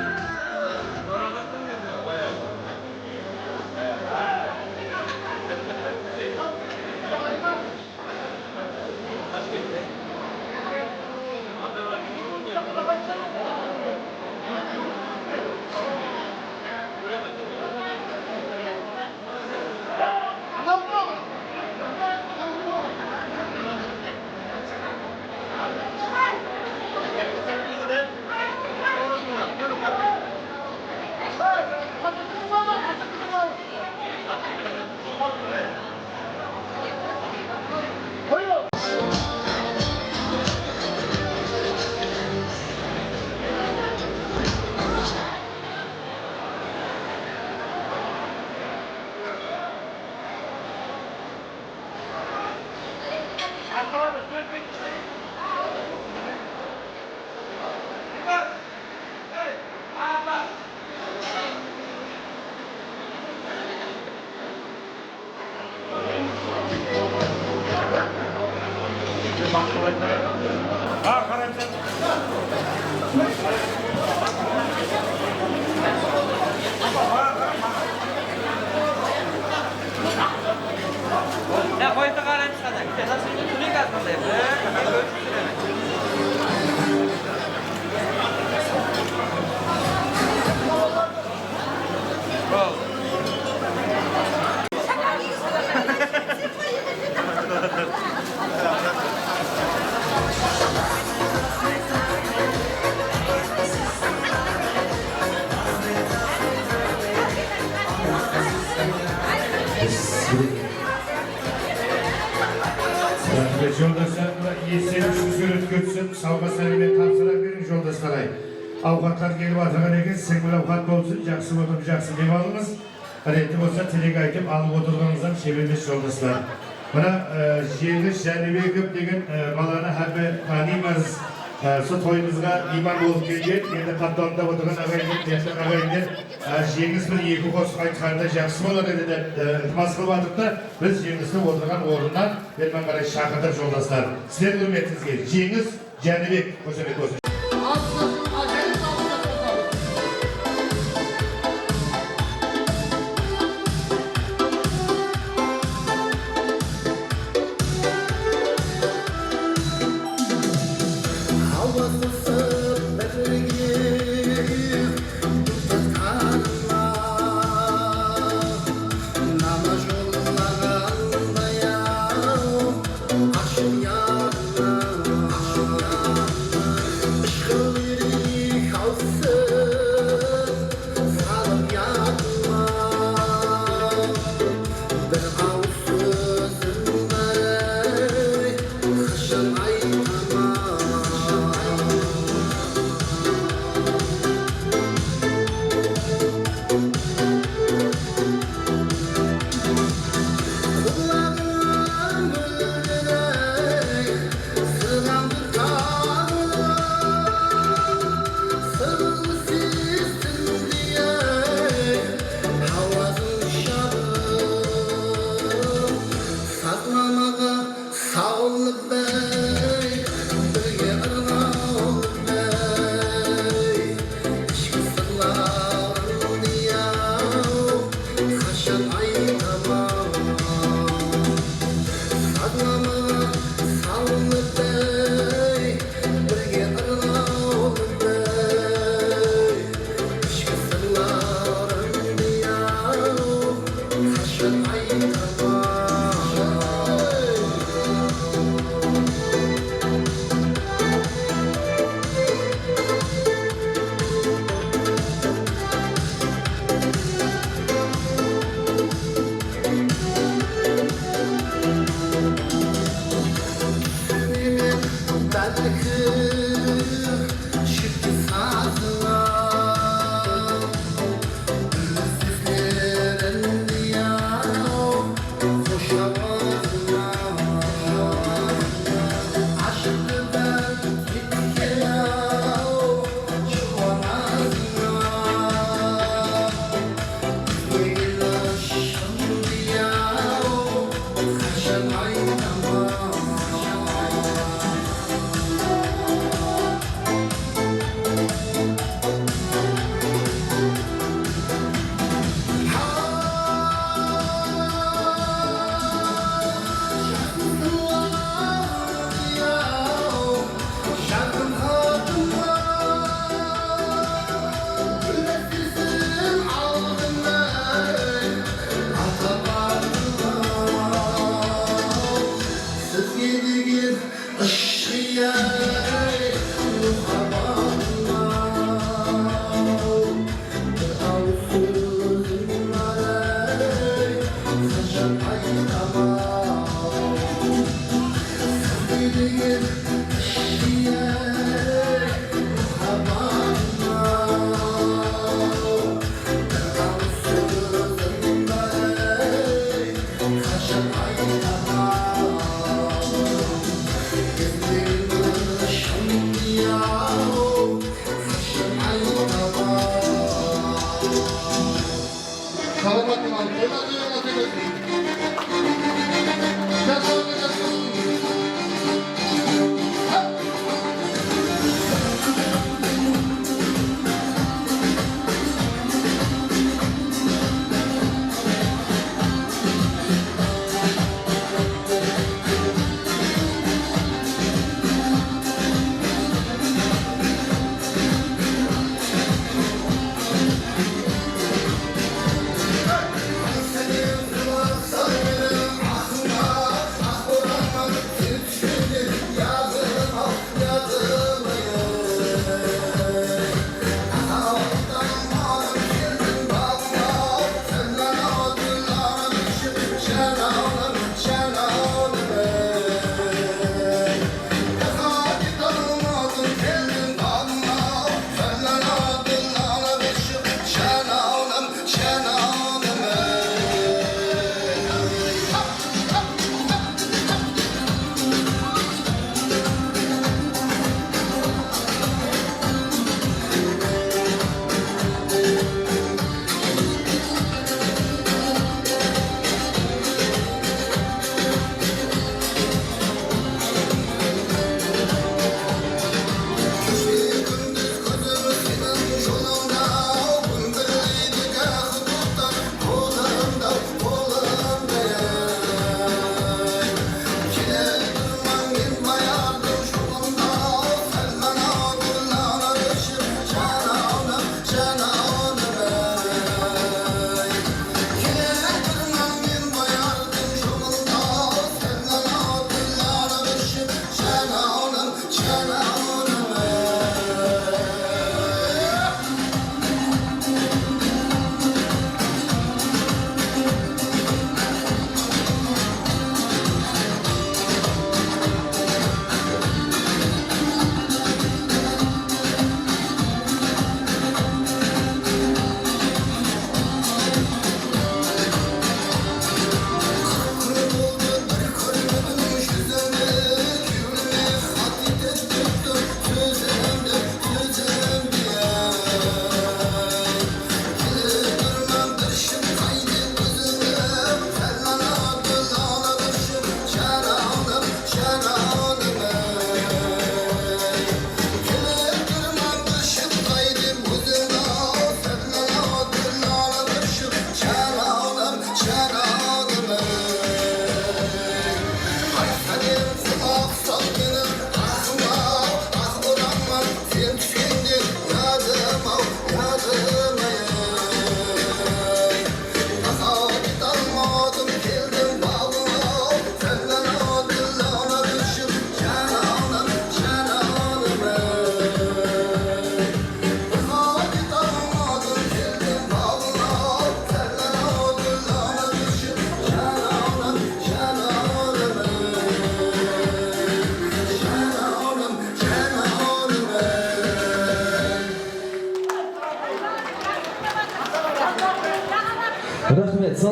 Ya, qoydı, qarayın, qana. Kene sóyde túrek azǵantay. Raxmet, joldaslar, mına esleri ushın súwretke túsip, sawǵa-sálemen tapsıra beriń, joldaslar-ay. Awqatlar kelip atırǵan eken, sińmil awqat bolsın, jaqsı otırıp, jaqsı dem alıńız. Ádette bolsa tilek aytıp alıp otırǵanıńız hám shem emes, joldaslar. Mına, e, Jeńis Jánibekov degen, e, balanı hámme tanıymız. E, usı toyımızǵa miyman bolıp kelgen, endi qaptalında otırǵan aǵayinler, jaqsı aǵayinler, e, Jeńis bir eki qosıq aytqanında jaqsı bolar edi dep, e, iltimas qılıp atırıptı. Biz Jeńisti otırǵan ornınan berman qaray shaqırtıq, joldaslar. Sizler húrmetińizge Jeńis Jánibek, qoshamet bolsın. Hawasızıp birge tutqanıma, nama jollaǵanday-aw. Ashıp yadıma, ashıp yadıma, ishqı lirika hawsın salıp yadıma. Bir awız sózim bar, ey, qashan aytaman. Qulaǵım móldirey, sırǵam taǵıp, sırıńdı sezdim dey, hawazın shaǵıp. Sazlamaǵa sawlıp ey, birge ırǵalıp ey, ishki sırlarımdı-aw, qashan aytaman. Sazlamaǵa sawlıp ey, birge ırǵalıp ey, ishki sırlarımdı-aw, qashan aytaman. Túsinemen bálkim shúkir sazıńa, gúl sózlerińdi-aw, xosh hawazıńa. Ashıqtı dártke Jaqın xatınla gúllersin aldınday ata-baba. Sizge degen ıshqıya, ey, muhabbatım-aw. Bir awız sózim bar ey, qashan aytaman. Sizge degen ishki muhabbatım-aw. Bir awız sózim bar ey, qashan aytaman. Izlegen shıńdı-aw. Salamat bolıń, qoyma, qoyma, qoyma. Jaqsı oynaysań.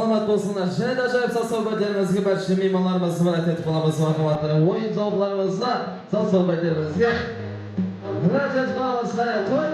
Salamat bolsınlar. Jáne de ájayıp saz-sáwbetlerimizge, bárshi miymanlarımızdı húrmet etip qalamız, marhamatlar. Oyın zawıqlarımızda saz-sáwbetlerimizge húrmet etip qalamız. Qáne, toy.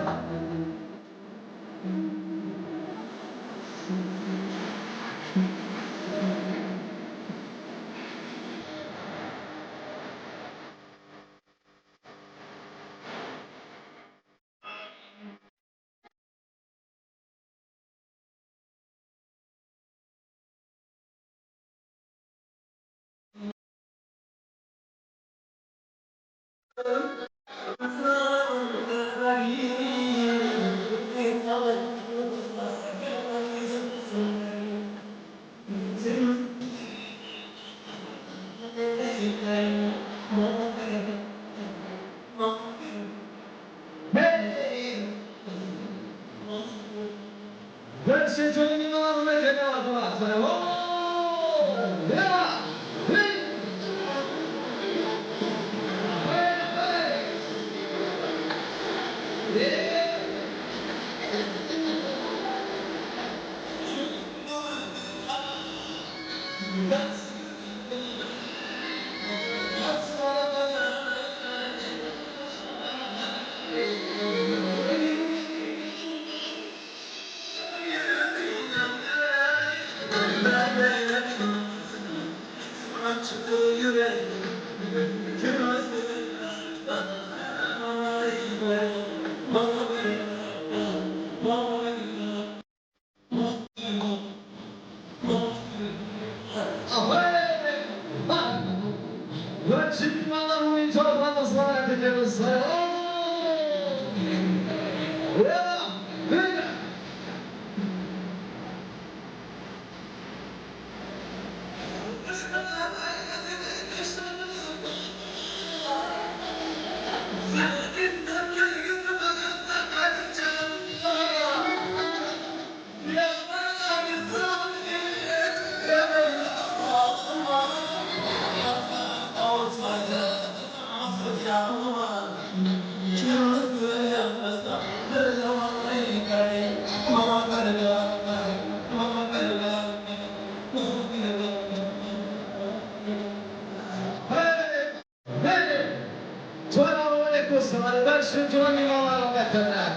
Toylar oynap bolsın, bárshi toy miymanlarına húrmetler.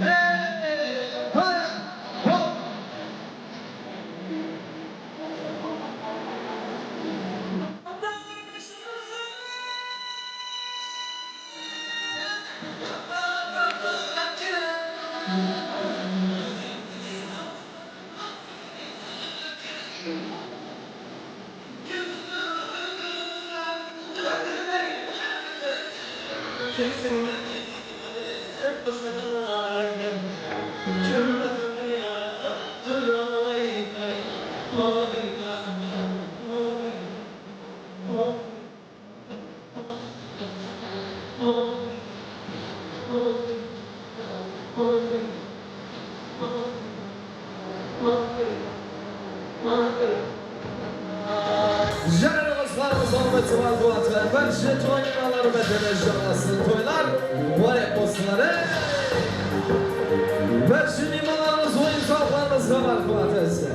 Hey! Hey! Hop! Jáne de qosıqlarımız ońday sıwar bolatır. Bárshi toy miymanları menen jańlasın toylar. Múbarek bolsınlar, ey! Bárshi miymanlarımız, oyın-sawıqlarımızǵa marhamat etsin.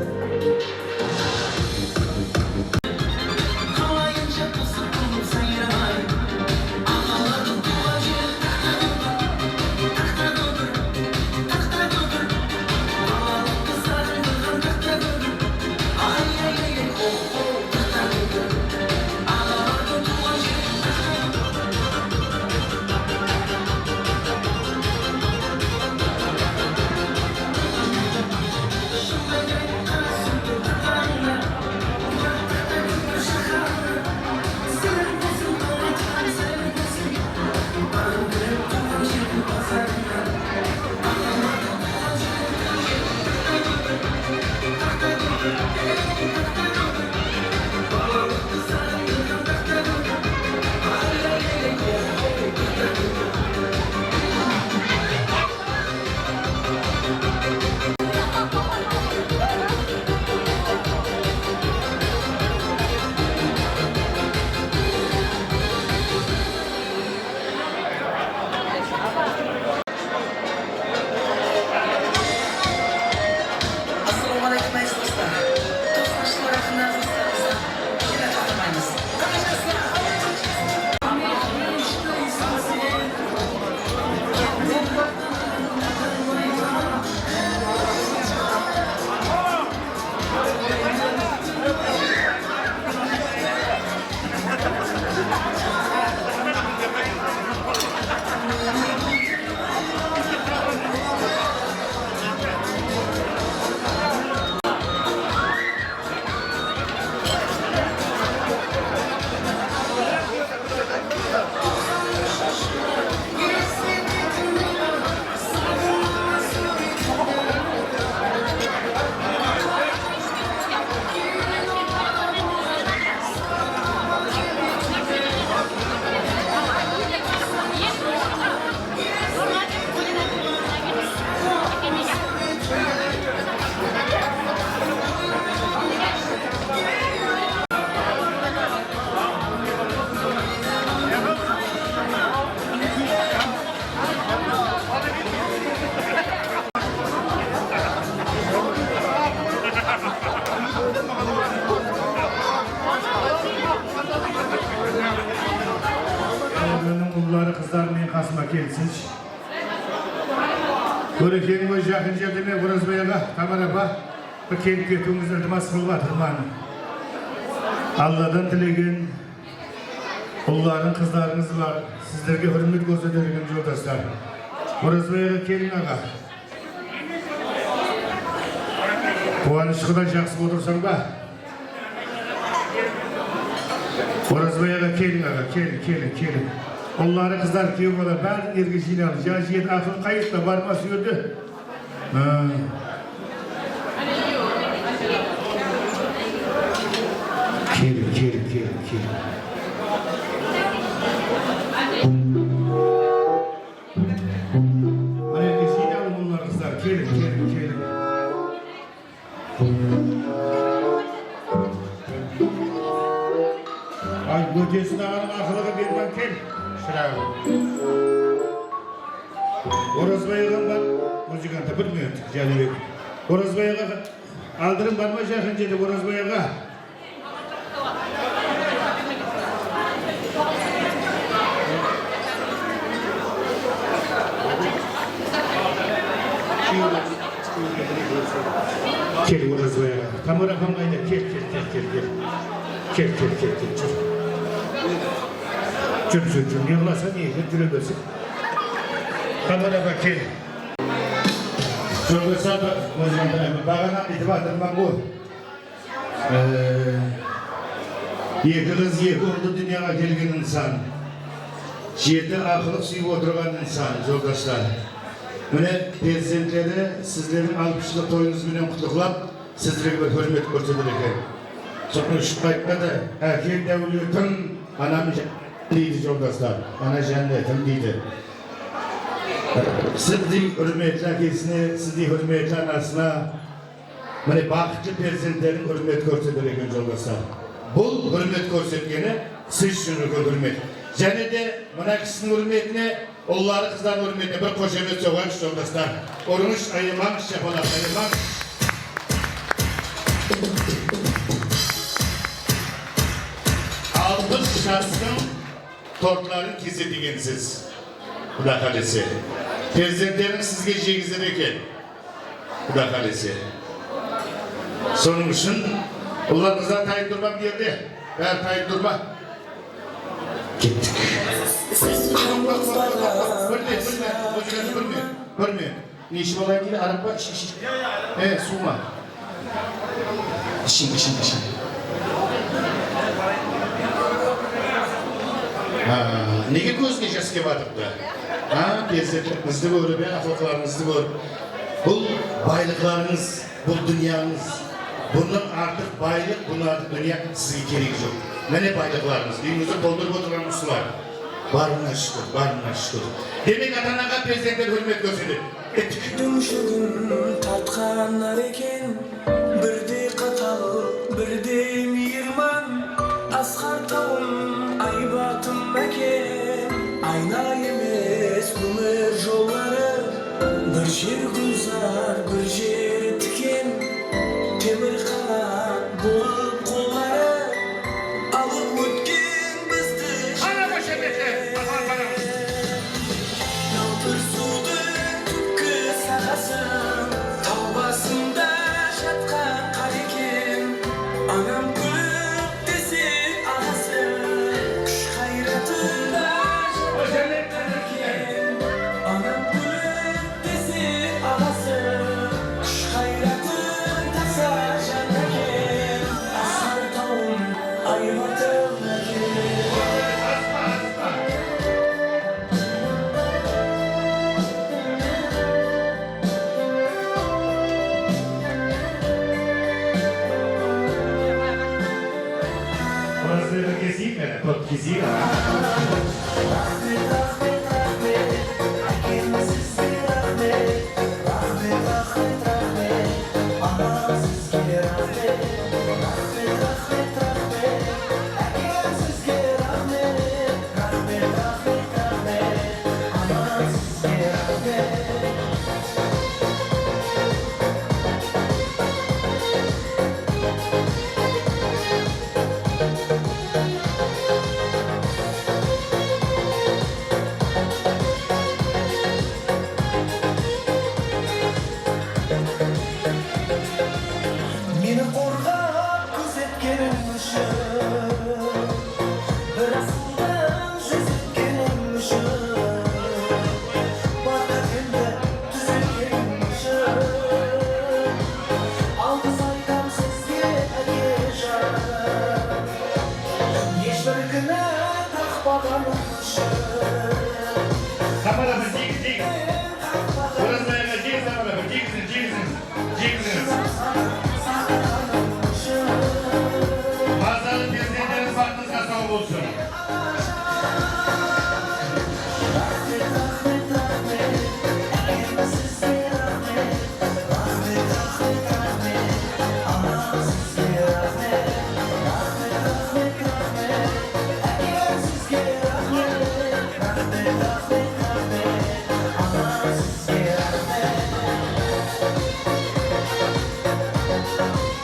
Ulları, qızlar meniń qasıma kelsinshi. Órekeniń ózi jaqın jerde, men Orazbay aǵa, Tamara apa, bir kelip ketiwińizdi iltimas qılıp atırman. Alladan tilegen ullarıń, qızlarıńız bar. Sizlerge húrmet kórseter eken, joldaslar. Orazbay aǵa, keliń, aǵa. Quwanısh quda, jaqsı otırsań ba? Orazbay aǵa, keliń, aǵa, keliń, keliń, keliń. Ulları, qızlar, kúyew bala, bárin erge jıynalıń. Jaǵı jigit aqıl qayıqta, barma sol jerde. Ha. Keliń, keliń, keliń, keliń. Mine, jıynalıń, ullar, qızlar, keliń, keliń, keliń. Ay, Ótesin aǵanıń aqılıǵı berman, kel, shıraǵım. Orazbay aǵam bar, muzıkantı, bir minut, Jánibek. Orazbay aǵa, aldırıń, barma jaqın jerde, Orazbay aǵa. Kel, Orazbay aǵa. Tamara apam qayda? Kel, kel, kel, kel, kel. Kel, kel, kel, kel, júr. Júr, júr, júr. Ne qılasań, ne, júre bersin. Tamara apa, kel. Joldaslar, baǵana aytıp atırman ǵoy. Ee, eki qız, eki uldı dúnyaǵa kelgen insan, jeti aqılıq súyip otırǵan insan, joldaslar. Mine, perzentleri sizlerdiń alpıs jıllıq toyıńız benen qutlıqlap, sizlerge bir húrmet kórseter eken. Sonıń ushın qaytqanda, áke dáwletim, anam jánnetim deydi, joldaslar. Ana jánnetim deydi. Sizdey húrmetli ákesine, sizdey húrmetli anasına, mine, baxıtlı perzentlerin húrmet kórseter eken, joldaslar. Bul húrmet kórsetkeni siz ushın úlken húrmet. Jáne de mına kisiniń húrmetine, ulları, qızlardıń húrmetine bir xoshamet soǵayıqshı, joldaslar. Urıńızshı, ayırmańız, shapalaq ayırmań. Alpıs jastıń tortların kesetegensiz. Quda qálese. Perzentlerin sizge jegizer eken. Quda qálese. Sonıń ushın, ullar, qızlar, tayıp turma bu jerde. Bári tayıp turma. Kettik. Bólme, bólme, muzıkanı bólme, bólme. Ne iship alayın deydi, araq pa? Ish, ish. E, suw ma? Ishiń, ishiń, ishiń. Ha, nege kózińe jas kelip atırıptı? Ha, perzentligińizdi kórip, ya, aqlıqlarıńızdı kórip. Bul baylıqlarıńız, bul dúnyańız. Bunnan artıq baylıq, bunnan artıq dúnya sizge keregi joq. Mine baylıqlarıńız, úyińizdi toldırıp otırǵan usılar. Barına shúkir, barına shúkir. Demek, ata-anaǵa perzentler húrmet kórsetedi. Túnshigin tartqanlar eken, birdey qatal, birdey miyirman. Asqar tawım, aybatım ákem, ayna emes ómir jolları. Bir jer gúlzar, bir jer tiken, temir qanat bolıp qolları. Alıp ótken bizdi. Qara, qoshametler, aman, qara. Yaltır suwdıń túpki saǵasın, taw basında jatqan qar eken. Anam kúlip dese aǵası, kúsh-ǵayratında jatqan qar eken. Anam kúlip dese aǵası, kúsh-ǵayratın tasa jan eken. Asqar tawım, aybatım eken. Orazbay aǵa, keseyik, mine, tort keseyik, aǵa. Raxmet, raxmet, raxmet, ákem, sizge raxmet. Raxmet, raxmet, raxmet, anam, sizge raxmet. Raxmet, raxmet, raxmet, ákem, sizge raxmet. Raxmet, raxmet, raxmet, anam, sizge raxmet. Tamara bir jegin, jegin. Orazbay aǵa, jegin, Tamara bir jegin, jegin, jegin. Mazalı perzentlerińiz baxtıńızǵa saw bolsın.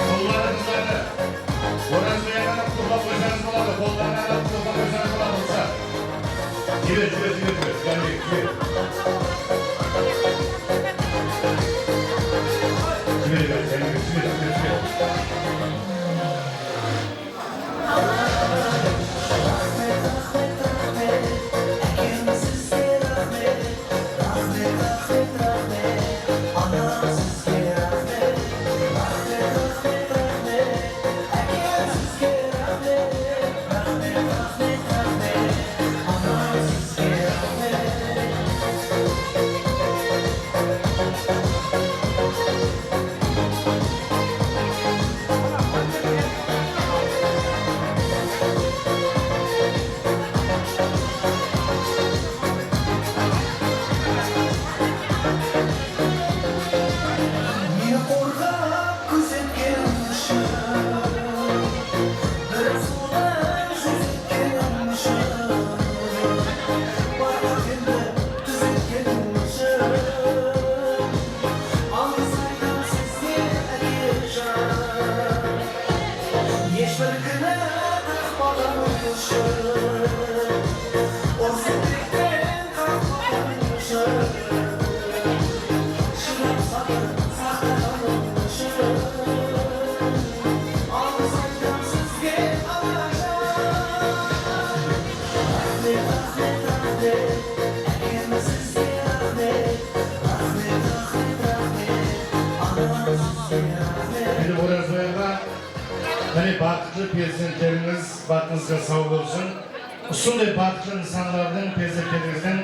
Qollarıńızdı Orazbay aǵa qutlap qoysańız boladı, qollarıńızdı qutlap qoysańız boladı, ruxsat. Jiber, jiber, jiber, jiber, Jánibek, jiber. Jiber, jiber, Jánibek, jiber, jiber, jiber. Meni qorǵap kúzetkenim ushın, bir suwda júzetkenim ushın, bar ótkenimdi túzetkenim ushın, alǵıs aytam sizge, ákejan. Hesh bir kúni taqpaqanıń ushın, urıs tilekten qaqpaqanıń ushın, shıdap sabır saqlaǵanıń ushın, alǵıs aytam sizge, Allajan. Raxmet, raxmet, raxmet, ákem, sizge raxmet, raxmet, raxmet, raxmet, anam, sizge raxmet. Mine, Orazbay aǵa, mine, baxıtlı perzentlerińiz, baxtıńızǵa saw bolsın. Usınday baxıtlı insanlardıń, perzentlerińizdiń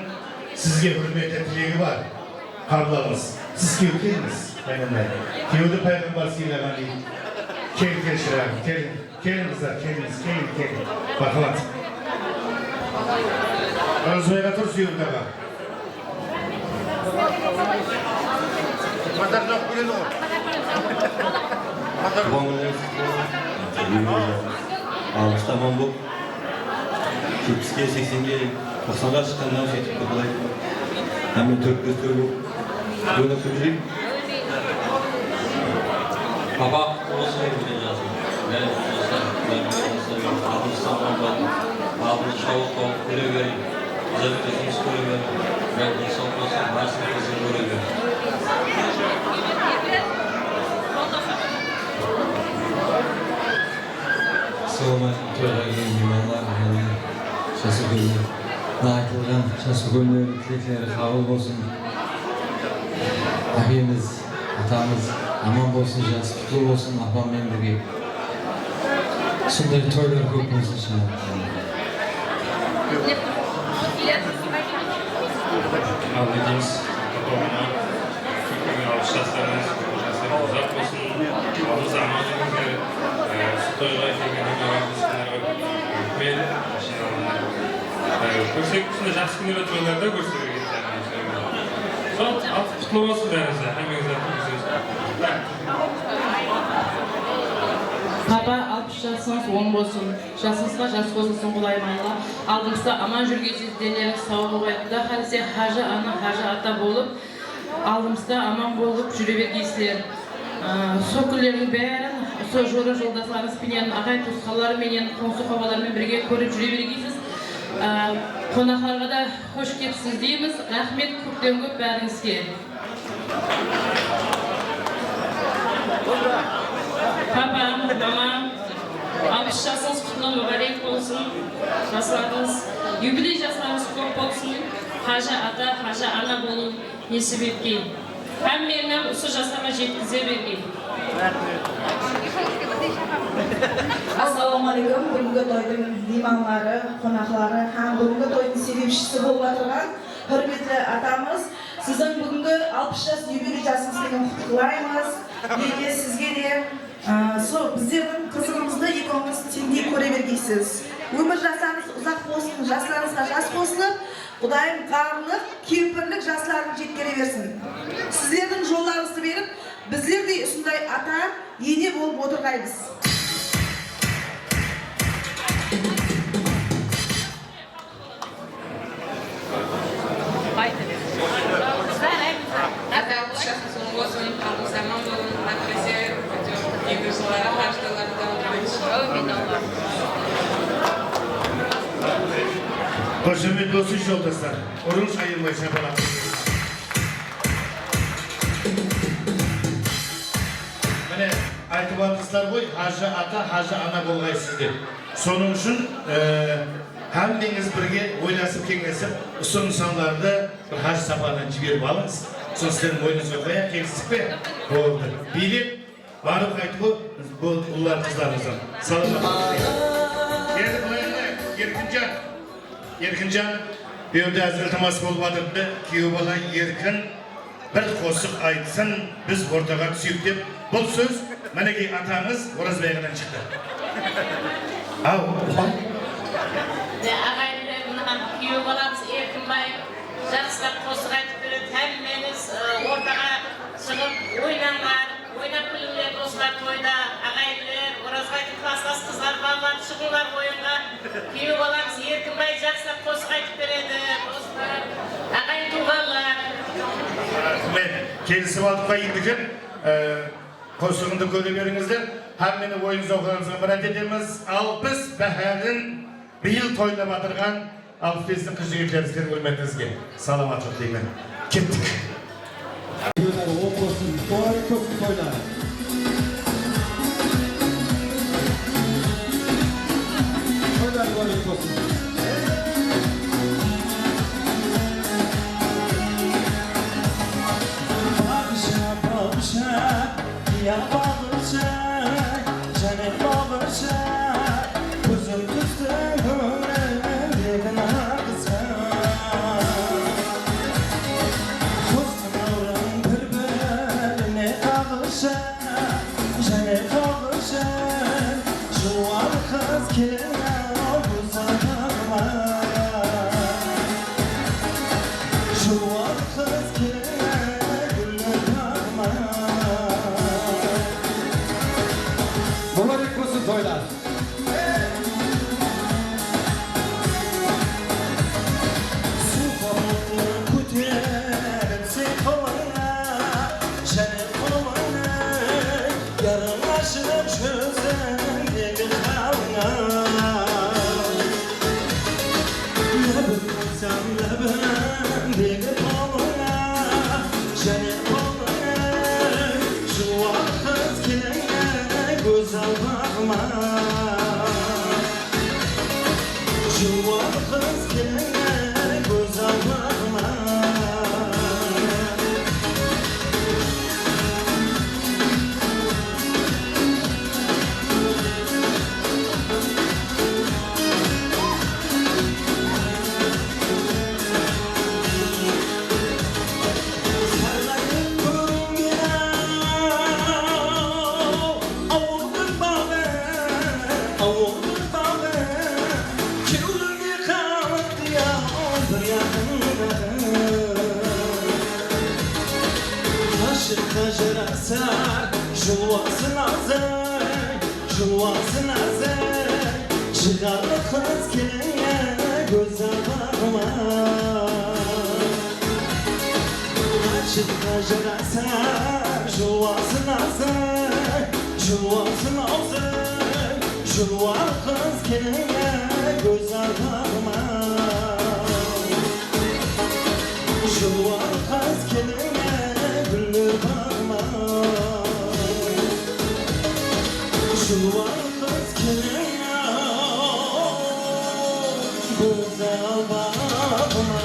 sizge húrmeti, tilegi bar. Qabıl alıńız. Siz kew kelińiz, qaynanay. Kewdi payǵambar sıylaǵan deydi. Kel, kel, shıraǵım, kel. Keliń, qızlar, kelińiz, keliń, keliń. Marhamat. Orazbay aǵa, tur, Súyebay aǵa. Tuwǵan kúnlerińiz qutlı bolsın. Alpısta aman bolıp, jetpiske, seksenge, toqsanǵa shıqqannan sóytip, qutlılayıq. Hámme tórtpes-tórt bolıp, oynap kúlip júreyik. Papa, qutlı bolsın, ótken jasıń. Bári qutlı bolsın, bári qutlı bolsın. Aldımızda aman bolsın. Aldımızda shawıq tawıp kúle beriń. Bizlerdi túsimiz kóre beriń. Bári densawlıq bolsın, bárisin bizden kóre beriń. Assalamu aleykum, toyǵa kelgen miymanlar, jáne jas úlkenler. Mına aytılǵan jas úlkenlerdiń tilekleri qabıl bolsın. Ákemiz, atamız aman bolsın, jası qutlı bolsın, apam menen birge. Usınday toylar kóp bolsın, inshaallah. Al, aytamız, apama, alpıs jaslarıńız, jaslarıńız uzaq bolsın. Aldımızda aman júrińizler. E, usı toyǵa kelgen hámme aǵa-inislerge raxmet. E, kórsek, usınday jaqsı kúnlerde toylarda kórse bergen. Sol, al, qutlı bolsın bárińizge, hámmeńizge. Papa, alpıs jasıńız oń bolsın, jasıńızǵa jas qosılsın, Qudayım Alla. Aldımızda aman júrgeysiz, denlerińiz saw bolǵay. Quda qálese, hajı ana, hajı ata bolıp, aldımızda aman bolıp júre bergeysizler. Aa, sol kúnlerdiń bárin usı jora-joldaslarıńız penen, aǵayin-tuwısqanlar menen, qońsı-qobalar menen birge kórip júre bergeysiz. Aa, qonaqlarǵa da xosh kelipsiz deymiz. Raxmet kópten-kóp bárińizge. Papam, mamam, alpıs jasıńız qutlı múbárek bolsın. Jaslarıńız, yubiley jaslarıńız kóp bolsın. Hajı ata, hajı ana bolıń nesip etken. Hámmeni usı jaslarǵa jetkize bergey. Assalawma aleykum, búgingi toydıń miymanları, qonaqları hám búgingi toydıń sebepshisi bolıp atırǵan húrmetli atamız, siziń búgingi alpıs jas yubiley jasıńız benen qutlıqlaymız. Ele sizge de, ı, sol bizlerdiń qızıǵımızdı ekewimiz teńdey kóre bergeysiz. Ómir jaslarıńız uzaq bolsın, jaslarıńızǵa jas qosılıp, Qudayım ǵarrılıq, kempirlik jasların jetkere bersin. Sizlerdiń jollarıńızdı berip, bizlerdey usınday ata, ene bolıp otırǵaymız. Ata, usı jasıńız ulıǵ bolsın, qaldıń saman bolıń, aqırese, endi jılları hajdalardan. Ámin, Alla. Qoshamet bolsın, joldaslar. Urıń, ayırmay shapalaq. Mine, aytıp atırsızlar ǵoy, hajı ata, hajı ana bolǵaysız dep. Sonıń ushın, e, hámmeńiz birge oylasıp, keńlesip, usı insanlardı bir haj saparınan jiberip alıńız. Sonı sizlerdiń moynıńızǵa qoyayıq, kelistik pe? Boldı. Biylik, barıp qaytıp, bul ullar qızlarımızdan. Salamat. Endi bılay qılayıq, Erkinjan. Erkinjan, bu jerde házil-tamas bolıp atırdı. Kúyew bala Erkin bir qosıq aytsın, biz ortaǵa túseyik dep. Bul sóz, minekey, atańız Orazbay aǵadan shıqtı. Aw, uqpam. Aǵayinler, mına kúyew balamız Erkinbay jaqsılap qosıq aytıp beredi. Hámmeńiz, ı, ortaǵa shıǵıp oynańlar. Oynap kúlińler, doslar, toyda, aǵayinler, Orazbaydıń klaslas qızları, balalar, shıǵıńlar oyınǵa. Kúyew balamız Erkinbay jaqsılap qosıq aytıp beredi, doslar, aǵayin tuwǵanlar. Raxmet. Kelisip aldıp qoyayıq eken. E, qosıǵımdı kóre berińizler. Hámmeni oyın-zawqlarıńızǵa mirát etemiz. Alpıs báhárin bıyıl toylap atırǵan Alpıs bestiń qız-jigitleri, sizlerdiń húrmetińizge salamatlıq deymen. Kettik. Toylar oń bolsın, toy kóp toylar. Toylar mubarek bolsın. Baǵsha, baǵsha, ya baǵsha, jáne baǵsha, kózim tústi kóńlindegi naǵısqa. Qostıń awrın bir-birine qaǵıshı, jáne qaǵıshı, juwan qız kelin-aw, gúzal baǵıma. Juwan qız kelin, gúller baǵıma. Mubarek bolsın toylar! Suw qapaqtı kóterip sen qolıńa, jáne qolıńa, yarıń ashıp júzińdegi halıńa. Lábin qoysam lábindegi tolıńa, jáne tolıńa, juwan qız kelin, gúzal baǵıma. Juwan qız kelin, gúzal baǵıma. Sarǵayıp kóringen-aw, awıldıń baǵı, awıldıń baǵı, kewlime qalıptı-aw bir yaqındaǵı. Ashıqqa jarasar juwası, nazı, juwası, nazı, shıǵarlı qız kelin, gúzal baǵıma. Ashıqqa jarasar juwası, nazı, juwası, nazı, juwan qız kelin, gúzal baǵıma. Juwan qız kelin, gúller baǵıma. Juwan qız kelin, gúzal baǵıma.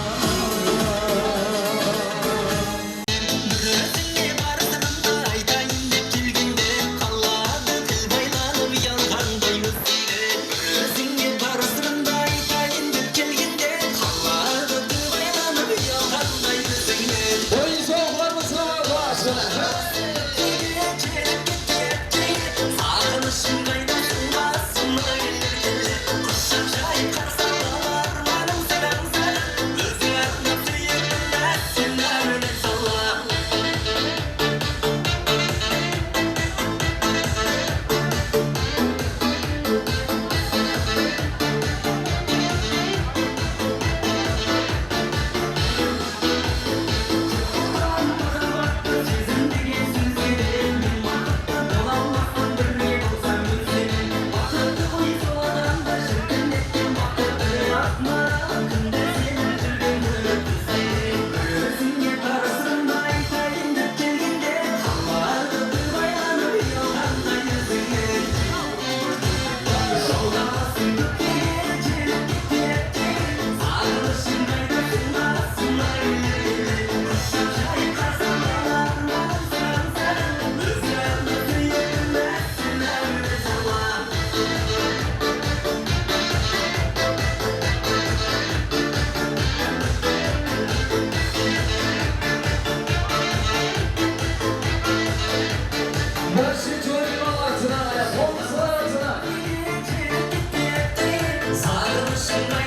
Dostımnıń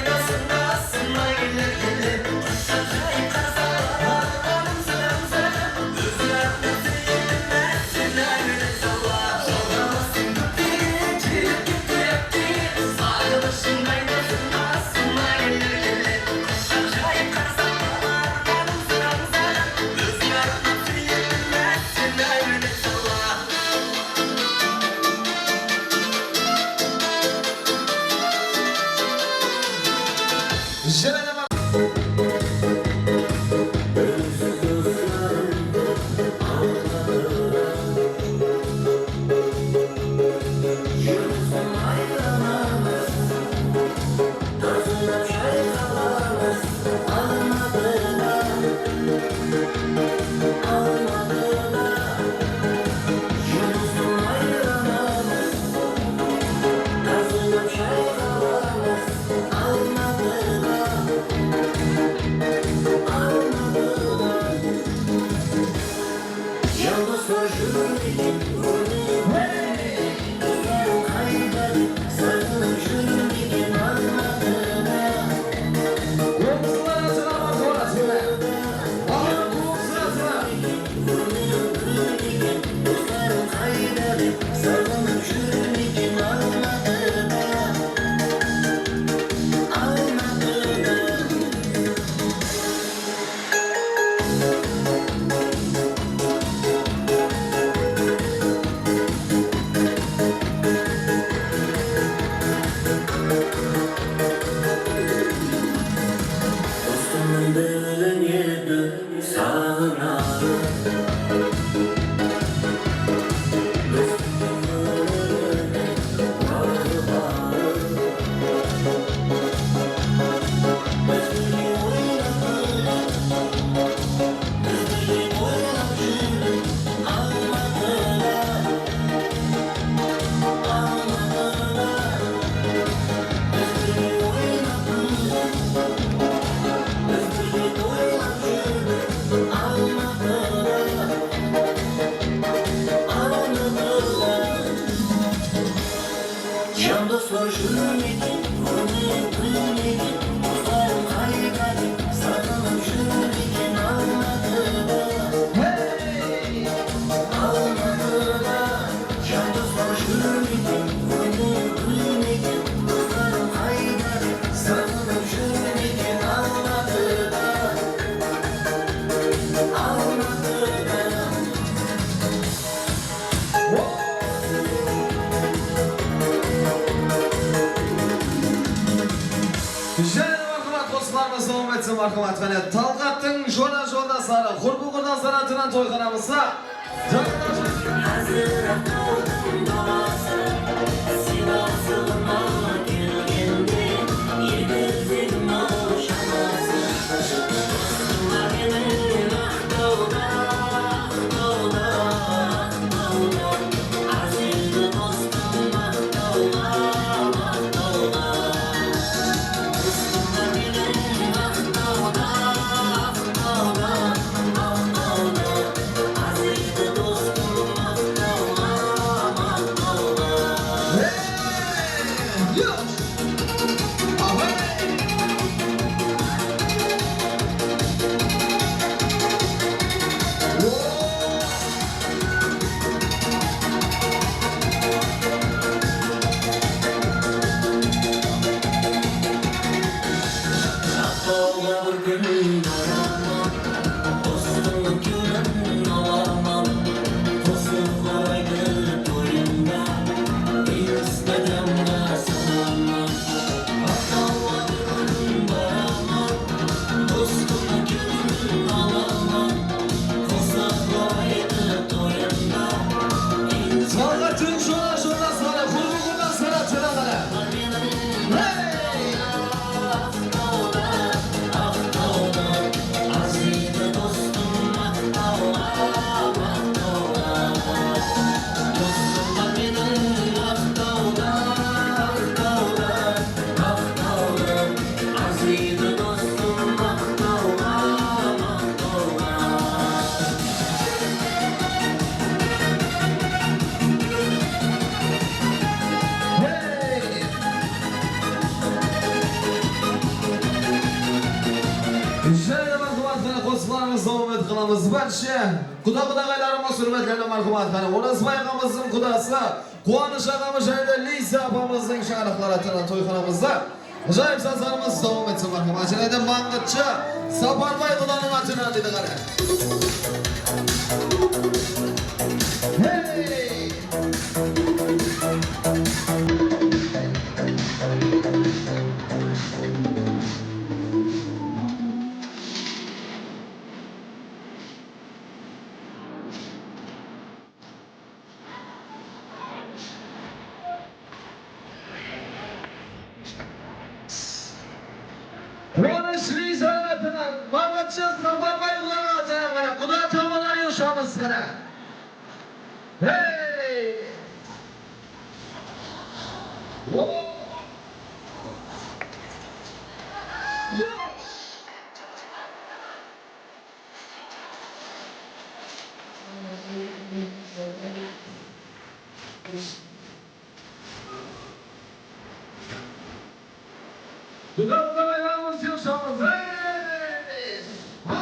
dili edi saǵınadı. Biz Jandoslar júrmeydi, kúlmeydi, doslarım qayda dep, saǵınıp júrmeydi Almatıda. Almatıda jandoslar júrmeydi, kúlmeydi, doslarım qayda dep, saǵınıp júrmeydi Almatıda. Almatıda. Jáne de marhamat, qosıqlarımız dawam etsin, marhamat. Qáne, Talǵattıń jora-jordasları, qurbi-qurdaslari atınan toyxanamızda. Házir aqtawdıń balası, sıylasıǵıma kelgende, egizegim-aw janası. Dostıma meniń aqtawda, aqtawda, aqtawda. Aziydi dostım aqtawda, aqtawda. Dostıma meniń aqtawda, aqtawda, aqtawda. Aziydi dostım aqtawda, aqtawda. Banshe, quda-qudaǵaylarımız, húrmetli marhamat, qáne, Orazbay aǵamızdıń qudası, Quwanısh aǵamız jáne de Liza apamızdıń shańaraqları atınan toyxanamızda ájayıp sazlarımız dawam etsin, marhamat. Jáne de Mańǵıtshı Saparbay qudanıń atınan deydi, qáne. Hey! Quwanısh Liza atınan, Mańǵıtshı Saparbaylar atınan, qáne, quda tabalar yushamız, qáne. Hey! Dudaqqa aylanıp yushamız. Hey! Ho!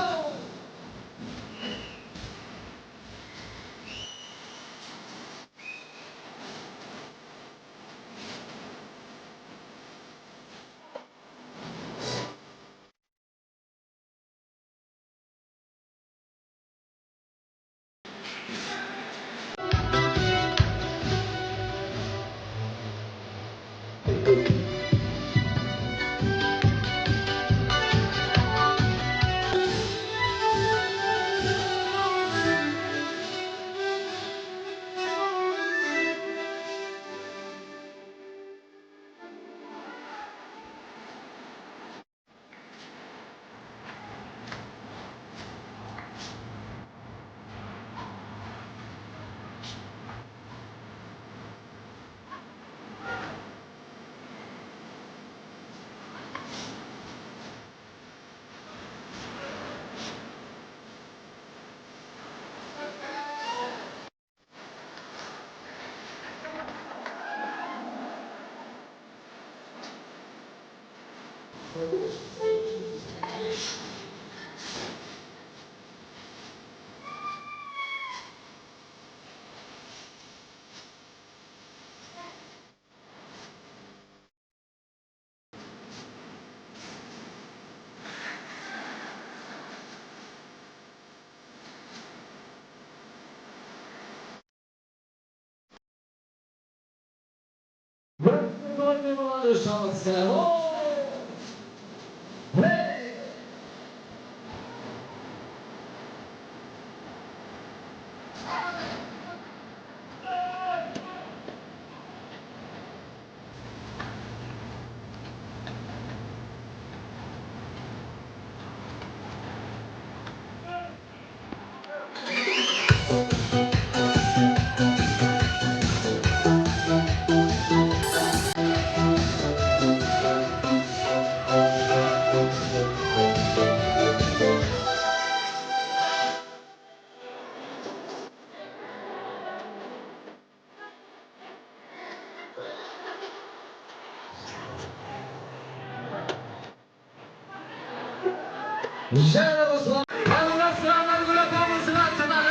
Jáne qosılaman. Alǵastıran Nargúl apamızdıń atınan.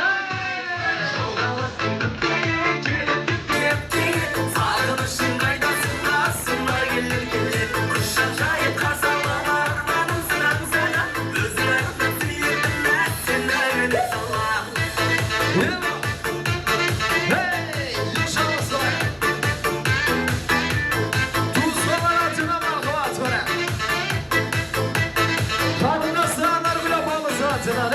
Saǵınıshıń qaydasıń, qasıma keler, keler. Qushaq jayıp, qasawlama armanıń, sırań saǵan. Óziń aytqan súyetim, sen máwene sala. Hey, yushamız solay. Tuwısqanlar atına marhamat, mine. Qarındaslar Nargúl apamız atınan,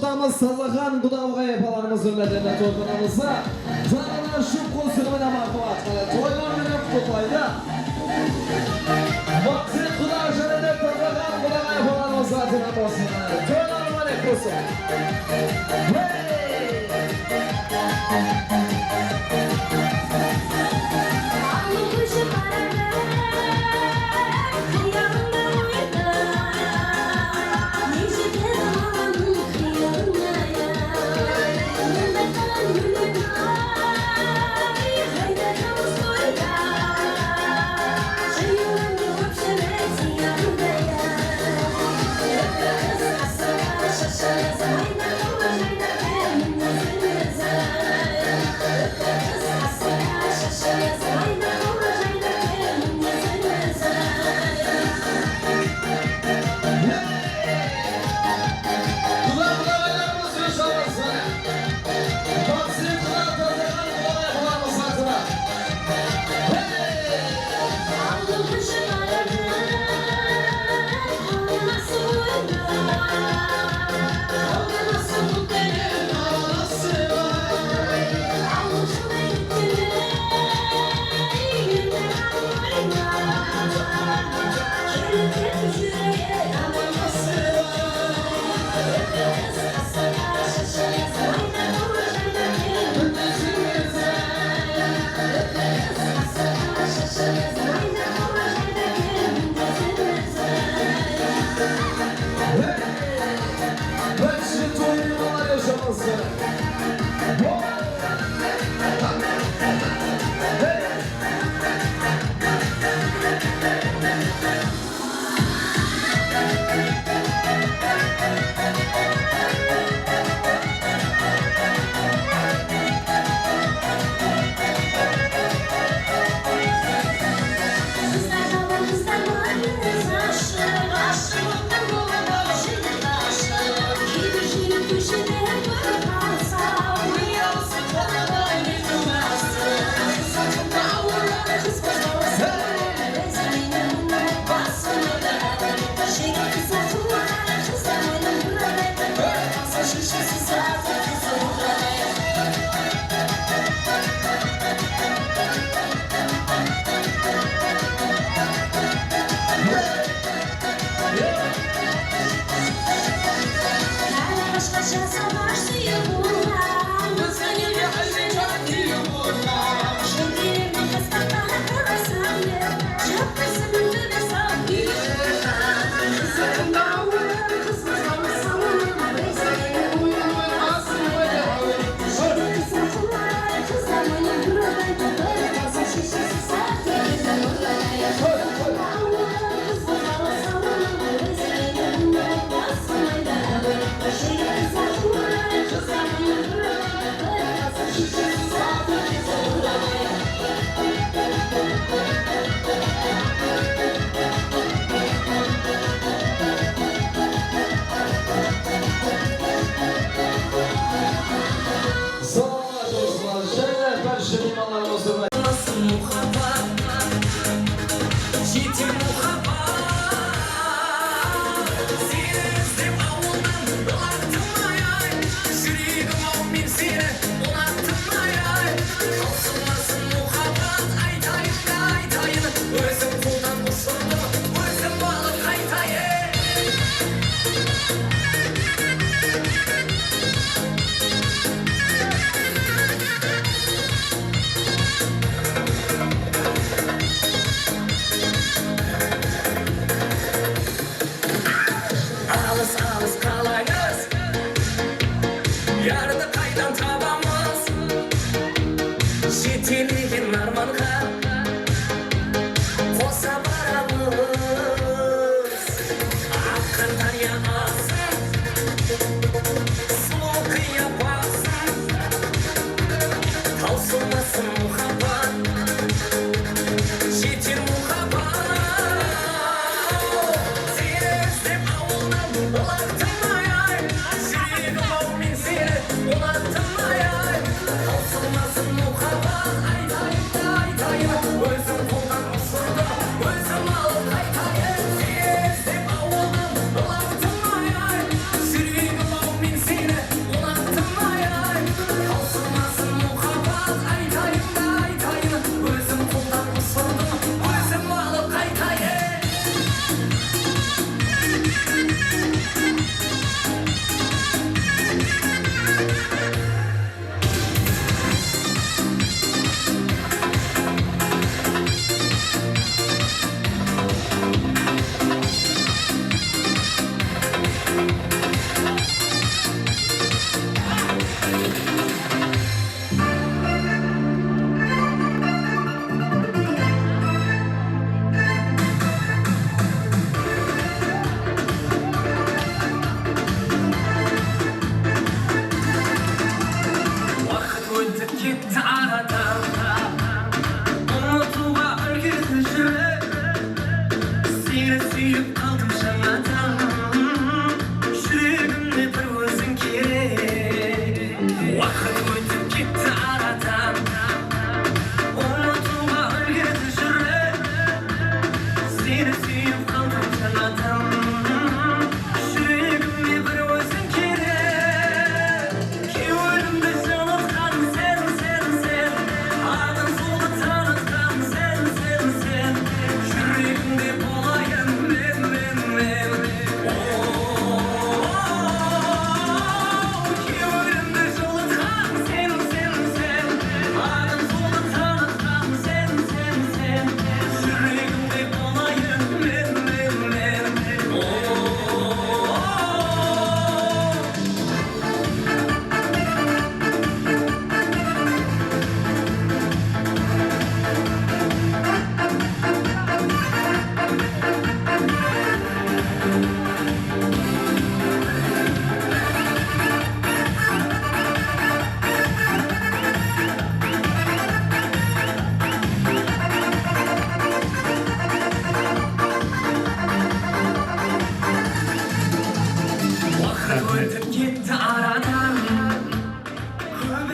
Tazaxan Qudabaǵay apalarımız húrmetlerine toy qonağımızdı janına shıp qosıǵı menen marhamat qıldı. Toylar menen qutlıqlaydı. Maqset Qudaǵajanı dep Tazaxan Qudaǵay apalarımız atınan bolsın. Toylar menen qosıp. Hey!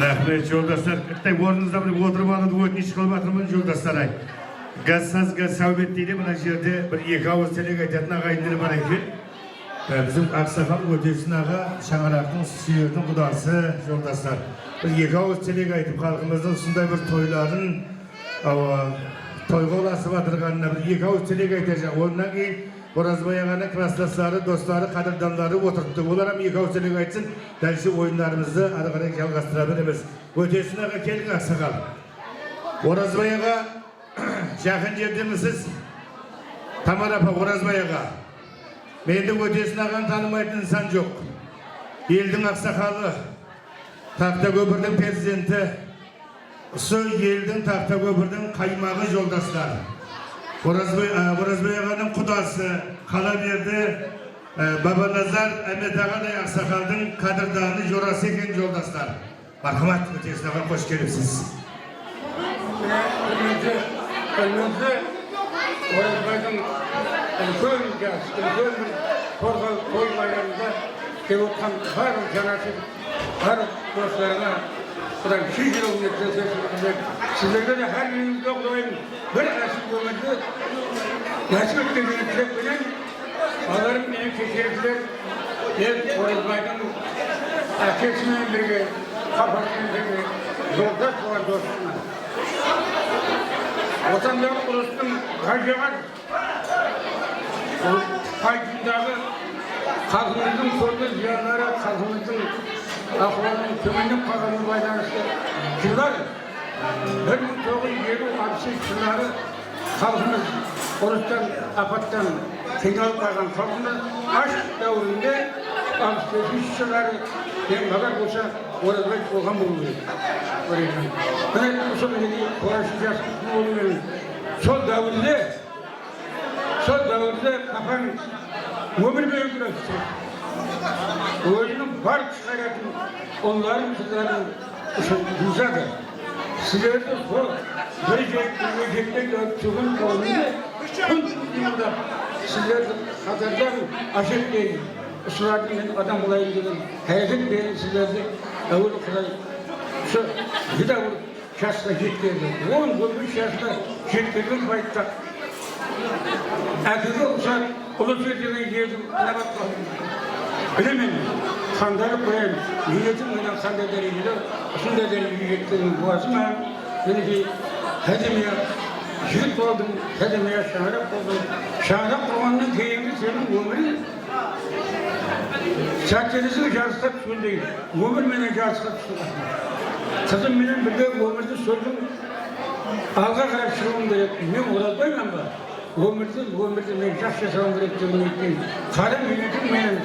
Raxmet, joldaslar. Bitta ornıńızda bir otırıp alıwdı ótinish qılıp atırman, joldaslar, ay. Gaz saz, gaz sáwbet deydi. Mına jerde bir eki awız tilek aytatın aǵayinler bar eken. Á, biziń aqsaqal Ótesin aǵa, shańaraqtıń, sherdiń qudası, joldaslar. Bir eki awız tilek aytıp, xalqımızdıń usınday bir toyların, awa, toyǵa ulasıp atırǵanına bir eki awız tilek aytajaq. Onnan keyin Orazbay aǵanıń klassdasları, dosları, qádirdanları otırıptı. Olar hám eki awız tilek aytsın. Dálshe oyınlarımızdı arı qaray jalǵastıra beremiz. Ótesin aǵa, keliń, aqsaqal. Orazbay aǵa, jaqın jerdemisiz? Tamara apa, Orazbay aǵa. Mende Ótesin aǵanı tanımaytın insan joq. Eldiń aqsaqalı, Taxtakópirdiń perzenti. Usı eldiń, Taxtakópirdiń qaymaǵı, joldaslar. Orazbay, á, Orazbay aǵanıń qudası, qala berdi, á, Babanazar Ámet aǵaday aqsaqaldıń qádirdanı, jorası eken, joldaslar. Marhamat, Ótesin aǵa, xosh kelipsiz. Húrmetli, húrmetli Orazbaydıń úlken jas, úlken bir toy, toy bayramında kelip otqan barlıq janasır, barlıq doslarıma Quday júz jıl ómir tilesek. Sizlerge de hár birińizge Qudayım bir ásir ómirdi násip etken tilek penen, balalarım menen keshiripler, men Orazbaydıń ákesi menen birge, apası menen birge joldas bolǵan dosıman. Watandaǵı urıstıń ǵájawaz payıtındaǵı xalqımızdıń kórgen zıyanları, xalqımızdıń ahwalınıń tómenlep qalǵanına baylanıslı jıllar, bir mıń toǵız júz eliw, alpısınshı jılları xalqımız urıstan, apattan qıynalıp qalǵan xalqımız ashıq dáwirinde alpıs besinshi jılları men bala bolsa Orazbay bolǵan bolıw kerek. Mine, usı minekey Qorashı jastıń ulıwı menen sol dáwirde Sol dáwirde papań ómir menen kúresti. Óziniń bar kúsh-ǵayratın ulların, qızların ushın juwsadı. Sizlerdi sol bir jetpege jetpey turıp, túgin kóńilde kún qıymıldap, sizlerdi qatardan ájetpey, usılardı men adam qılayın degen háreket penen sizlerdi áwel Quday usı jedawır jasqa jetkerdi. On, on bes jasqa jetkergen payıtta ákege uqsap, ulıwma degen jerdi inabat qaldım. Bilemen, qandarıp qoyayın, miynetiń menen qanday dárejede, usınday dárejege jetkenin, buwası ma, minekey, házemiya jigit boldım, házemiya shańaraq boldım. Shańaraq qurǵannan keyingi seniń ómiriń Sátteresiń jarısqa túsgendey, ómir menen jarısqa tústim. Qızım menen birge ómirdi súrdim, alǵa qarap shıǵıwım kerek. Men Orazbayman ba? Ómirdi, ómirdi men jaqsı jasawım kerek degen niyetten. Qara miynetiń menen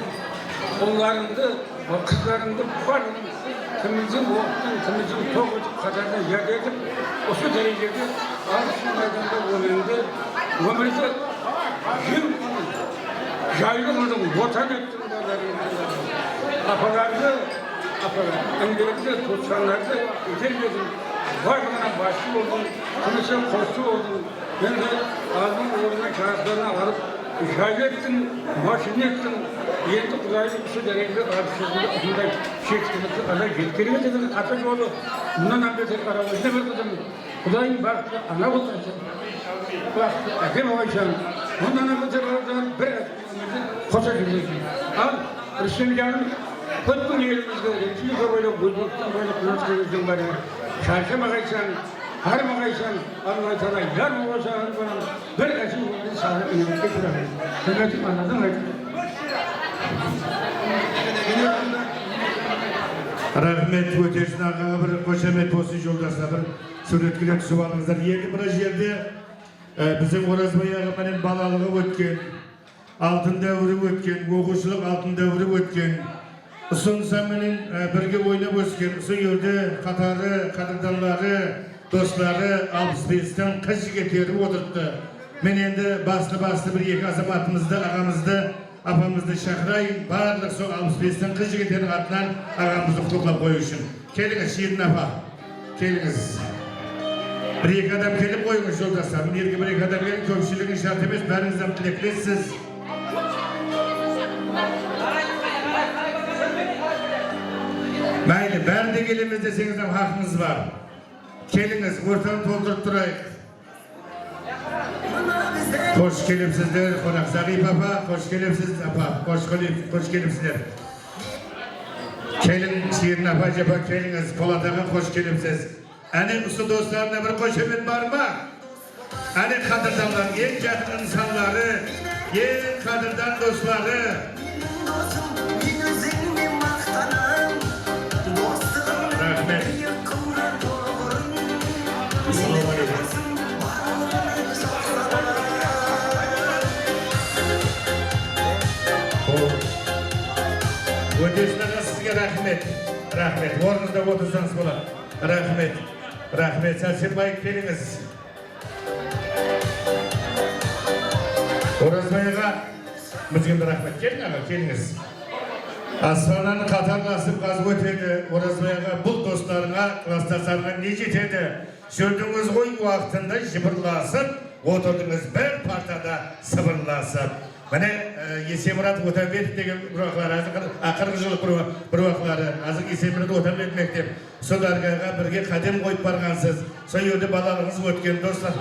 ullarıńdı, qızlarıńdı, barlıǵın kimizdiń oqıttıń, kimizdiń toq etip, qatarına jerde etip, usı dárejege alıp shıǵıp, maydanda ómirińdi, ómirdi jaylı qıldıń, watan ettiń. Apalardı, apalar, inilerdi, tuwısqanlardı kótermediń, barlıǵına basshı boldıń, kimisi qosshı boldıń. Endi aldıń ornına jarıslarına alıp, jaylı ettiń, mashin ettiń. Endi Qudayım usı dárejede alıp shıǵıwdı, usınday jetiskenlikti Quday jetkergen degen ata jolı. Bunnan hám beter qarawıl ne bar, qızım? Qudayım baxıtlı ana qılsın seni. Baxıtlı áke bolaysań. Bunnan hám beter qarawıl bir Qosa júrgeysiń. Al, Rústem janım, pútkil elimizge, respublika boylap, Ózbekstan boylap, Qırǵızstan boylap sharshamay qaytsań, harmay qaytsań, Alla taala yar bolǵan saǵan balam bir ájir ómirdi saǵınıp iyamette turaman. Húrmetim anadan aytıp. Raxmet, Ótesin aǵaǵa bir xoshamet bolsın, joldaslar, bir súwretke de túsip alıńızlar. Endi mına jerde, e, biziń Orazbay aǵa menen balalıǵı ótken, altın dáwiri ótken, oqıwshılıq altın dáwiri ótken. Usı nısan menen, e, birge oynap ósken, usı jerde qatarı, qádirdanları, dosları alpıs besten qız jigitleri otırıptı. Men endi bastı-bastı bir-eki azamatımızdı, aǵamızdı, apamızdı shaqırayın, barlıq sol alpıs besten qız jigitleriniń atınan aǵamızdı qutlıqlap qoyıw ushın. Kelińiz, Shirin apa. Kelińiz. Bir-eki adam kelip qoyıńız, joldaslar. Mına jerge bir-eki adam kelip, kópshiligin shárt emes, bárińiz hám tileklessiz. Máyli, bári de kelemiz deseńiz hám haqıńız bar. Kelińiz, ortanı toltırıp turayıq. Xosh kelipsizler, qonaq Zagiyp apa, xosh kelipsiz, apa, xosh kelip-, xosh kelipsizler. Kelin, Shirin apa, japa, kelińiz, Polat aǵa, xosh kelipsiz. Áne, usı doslarına bir xoshamet bar ma? Áne, qádirdanlar, eń jaqın insanları, eń qádirdan dosları. Raxmet. Assalawma aleykum. Ótesin aǵa, sizge raxmet. Raxmet. Ornıńızda otırsańız boladı. Raxmet. Raxmet. Sársenbay, kelińiz. Orazbay aǵa, Mizgin, raxmet. Keliń, aǵa, kelińiz. Aspannan qatarlasıp ǵaz ótedi. Orazbay aǵa, bul doslarıńa, klasdaslarıńa ne jetedi? Júrdińiz ǵoy waqtında jıbırlasıp, otırdıńız bir partada sıbırlasıp. Mine, e, Esemurat Otabetov degen bir waqları, házir qır-, a, qırq jıllıq bir wa-, bir waqları, házir Esemurat Otabetov mektep. Sol dárgaǵa birge qádem qoyıp barǵansız. Sol jerde balalıǵıńız ótken, doslar.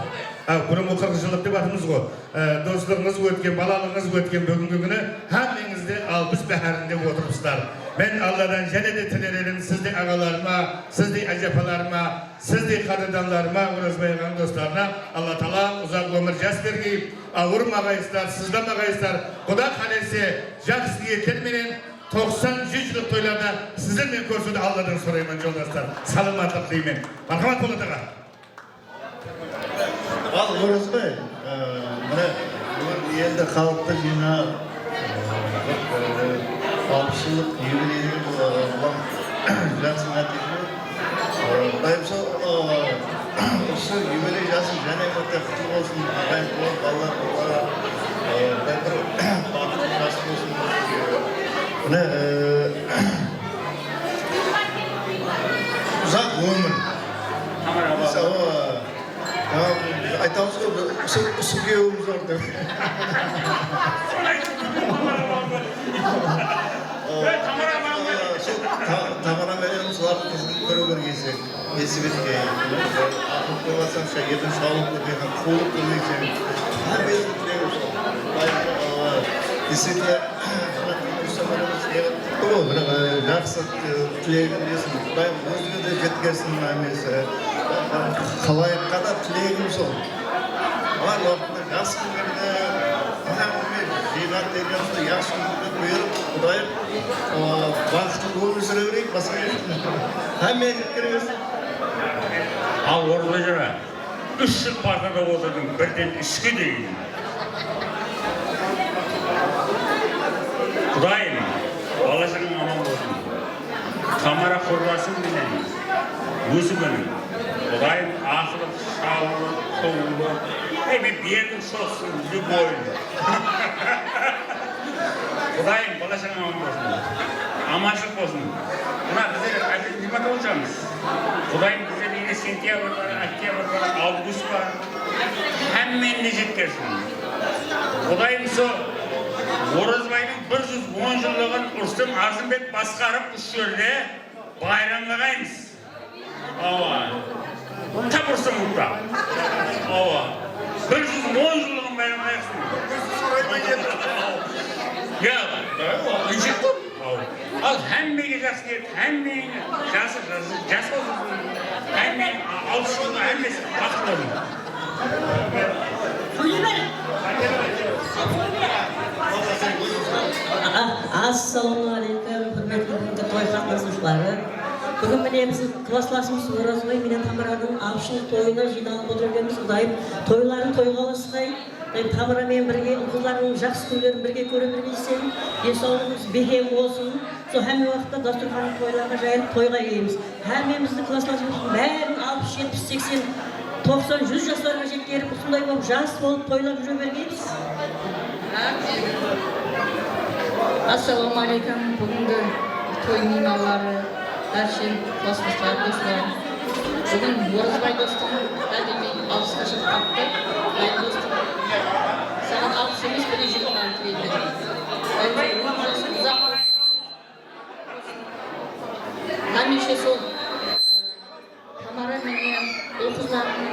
A, burınǵı qırq jıllıq dep atırmız ǵo. E, doslıǵıńız ótken, balalıǵıńız ótken, búgingi kúni hámmeńiz de alpıs báhárinde otırıpsızlar. Men Alladan jáne de tiler edim, sizdey aǵalarıma, sizdey ájapalarıma, sizdey qádirdanlarıma, Orazbay aǵanıń doslarına Alla taala uzaq ómir, jas bergey. Awırmaǵaysızlar, sızlamaǵaysızlar. Quda qálese, jaqsı niyetler menen toqsan, júz jıllıq toylarda sizler menen kórisewdi Alladan sorayman, joldaslar. Salamatlıq tileymen. Marhamat, Polat aǵa. Al, Orazbay, e, mine, búgin eldi, xalıqtı jıynap, e, bir, e, alpıs jıllıq yubileyine, e, ulan jaqsı nátiyje. E, Qudayım sol, e, usı yubiley jasıń jáne bir de qutlı bolsın, aǵayin-tuwǵan, balalar, balalar, e, bir, bir baxıtlı jas bolsın. Mine, e, uzaq ómir. Tamara aǵa. Awa. Awa, aytamız ǵoy, usı, usı kúyewimiz bar dep. Sonı aytıp turdım, Tamara aǵa. Ey, Tamara aǵa. Sol Ta-, Tamara menen solardıń qızın kóriw bir kese. Nesip etken. Aqıl qoyıp atsań, sha erden sawlıq bergen, quwlıq bermeseń. Hámmesini tileymiz. Ay, e, desek te, Qursa menen ne qıptı ǵoy, biraq, e, jaqsı, e, tilegin desin. Qudayım ózińe de jetkersin, hámmesi. Xalayıqqa da tilegim sol. Alar waqtında jaqsı kúnlerde, hámme jıyǵan tergenimizdi jaqsı kúnlerge buyırıp, Qudayım, e, baxıtlı ómir súre bereyik, basqa. Hámmege jetkere bersin. Al, orınlı jara. Úsh jıl partada otırdıń, birden úshke deyin. Qudayım, bala-shaǵań aman bolsın. Tamara qurbasıń menen ósip óniń. Qudayım aqılı, shawlı, suwlı. Ey, men berdim shosın, любовь. Qudayım, bala-shaǵań aman bolsın. Amanshılıq bolsın. Mına bizler ábdil ziymat alacaqpız. Qudayım bizlerge sentябрь bar, oktyabr bar, avgust bar. Hámmeni de jetkersin. Qudayım sol Orazbaydıń bir júz on jıllıǵın Rustem Arzımbek basqarıp, usı jerde bayramlaǵaymız. Awa. Tap Rustem ulıqta. Awa. Bir júz on jıllıǵın bayramlayıq. Ya, inshaallah. Al, hámmege jaqsı ket, hámmeniń jası, jası, jas bolsın. Hámmeniń alpıs jılda hámmesi baxıtlı bolsın. A-, Assalawma aleykum, húrmetli búgingi toy qatnasıwshıları. Búgin mine biziń klasslasımız Orazbay menen Tamaranıń alpıs jıllıq toyına jıynalıp otır ekenbiz. Qudayım toyların toyǵa ulasqay. Tamara menen birge, qızlardıń jaqsı kúnlerin birge kóre bergey deseń, densawlıǵıńız bekem bolsın. Sol hámme waqıtta dasturxandı toylarǵa jayılıp, toyǵa kelemiz. Hámmemizdi, klasslasımızdıń bárin alpıs, jetpis, seksen, toqsan, júz jaslarǵa jetkerip, usınday bolıp, jas bolıp toylap júre bergeymiz. Assalawma aleykum, búgingi toy miymanları. Bársheń klasdaslar, doslar. Búgin Orazbay dostım qádemiy alpısqa shıǵıp qaptı. Qudayım dostım, saǵan alpıs emes, bir júz jılǵa tileymen. Qudayım ruwıń jasıń uzaq bolsın. Hámiyshe sol Tamara menen ul-qızlardıń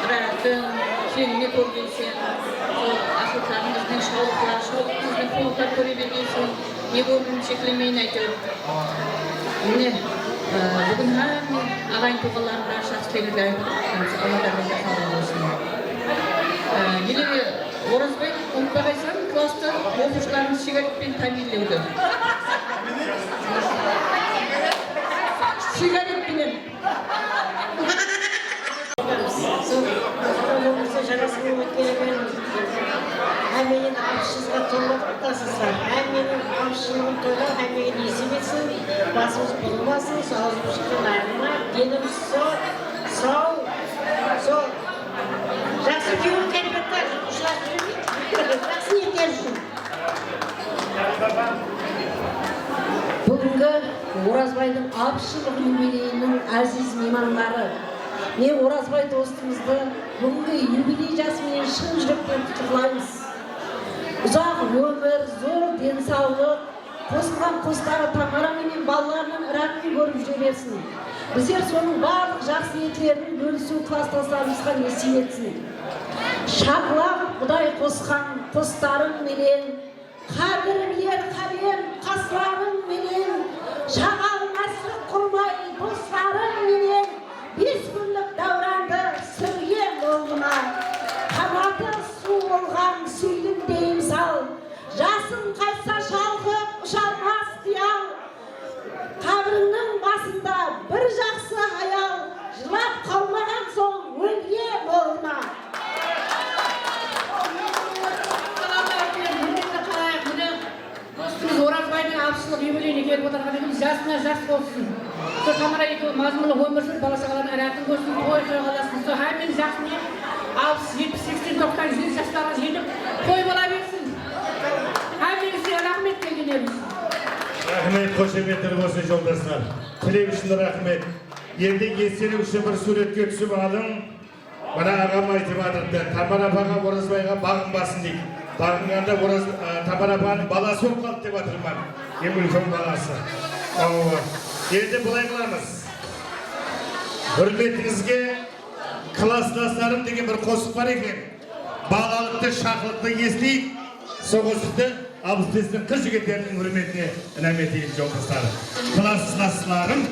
iraatın, keńine kórgensen, sol aqıwshılardıń izinen shawlıqlar, shawlıqtıń izinen qullıqlar kóre bergensen, ne ómirin sheklemeyin, áytewir. Mine, e, búgin hámme aǵayin-tuwǵanlarımız jaqsı tileklerdi aytıp atırmız, Alla dárgahında qabıl bolsın. E, ele Orazbay, umıtpay qalsań, klassta oqıwshılarımız sigaret penen támiyinlewdi. Sigaret penen. Sol, sol ómirde jarasıp ótkergen hámmegen alpıs jılǵa toyladıń da sızǵa. Hámmegen alpıs jıllıǵın toylaw hámmegen nesip etsin. Basımız burılmasın, sol awzımız shıqqan ayrılma. Denimiz sol, saw, sol. Jaqsı kewil kálbetler ushırasıp júrmey. Jaqsı niyetler ushın. Búgingi Orazbaydıń alpıs jıllıq yubileyiniń áziz miymanları, men Orazbay dostımızdı búgingi yubiley jası menen shın júrekten qutlıqlaymız. Uzaq ómir, zor densawlıq, qosılǵan qosları Tamara menen balalarınıń iraatın kórip júre bersin. Bizler sonıń barlıq jaqsı niyetlerin bólisiw klassdaslarımızǵa nesip etsin. Shaqlap Quday qosqan qoslarıń menen, qádir biler qálem qaslarıń menen, shaǵal násli qurmay doslarıń menen, bes kúnlik dáwrandı súrgen boldıma. Qanatı suwılǵan súydim deyim sal, jasın qaytsa shalqıp usha almas qıyal. Qábirińniń basında bir jaqsı hayal, jılap qalmaǵan soń ólgen boldıma. Húrmetli qalayıq, mine, dostımız Orazbaydıń alpıs jıllıq yubileyine kelip otırǵan ekeniz, jasına jas bolsın. Sol Tamara ekewi mazmunlı ómir súrip, bala-shaǵalardıń iraatın kórsin, toy toyǵa ulasın. Sol hámmeniz jaqsı niyet, alpıs, jetpis, seksen, toqsan, júz jaslarǵa jetip, toy bola bersin. Hámmeńizge raxmet, kelgenlerińiz. Raxmet, xoshametler bolsın, joldaslar. Tilek ushın raxmet. Endi estelik ushın bir súwretke túsip alıń. Mına aǵam aytıp atırıptı, Tamara apaǵa, Orazbayǵa baǵınbasın deydi. Baǵınǵanda Oraz, a, Tamara apanıń balası bolıp qaldı dep atırman. Eń úlken balası. Awa. Endi bılay qılamız. Húrmetińizge Klaslaslarım degen bir qosıq bar eken. Balalıqtı, shaqlıqtı esleyik. Sol qosıqtı alpıs bes peń qız jigitleriniń húrmetine inam eteyik, joldaslar. Klaslaslarım.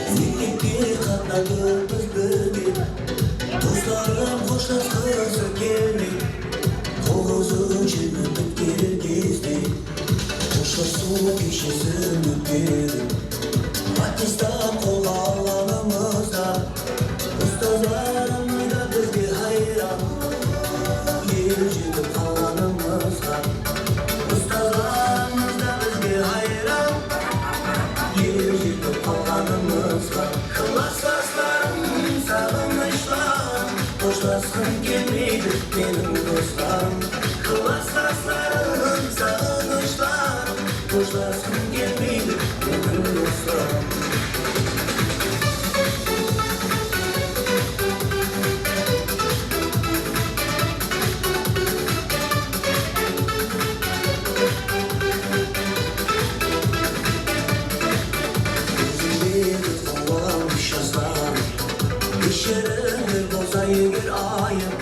Mektepke qatnadıp biz birge, doslarım xoshlasqısı kelmey, toǵızınshı pitken gezde. Xoslasıw keshesi ótedi. Attestat qolǵa alǵanımızda, ustazlarımız da bizge hayran. El jetip qalǵanımızǵa, ustazlarımız da bizge hayran. El jetip qalǵanımızǵa, klaslaslarım, saǵınıshlarım, xoslasqım kelmeydi meniń doslarım. Klaslaslarım, saǵınıshlarım, xoslasqım kelmeydi meniń doslarım. Ózimdegi quwanısh jaslar, keshirińler bolsa eger ayıp.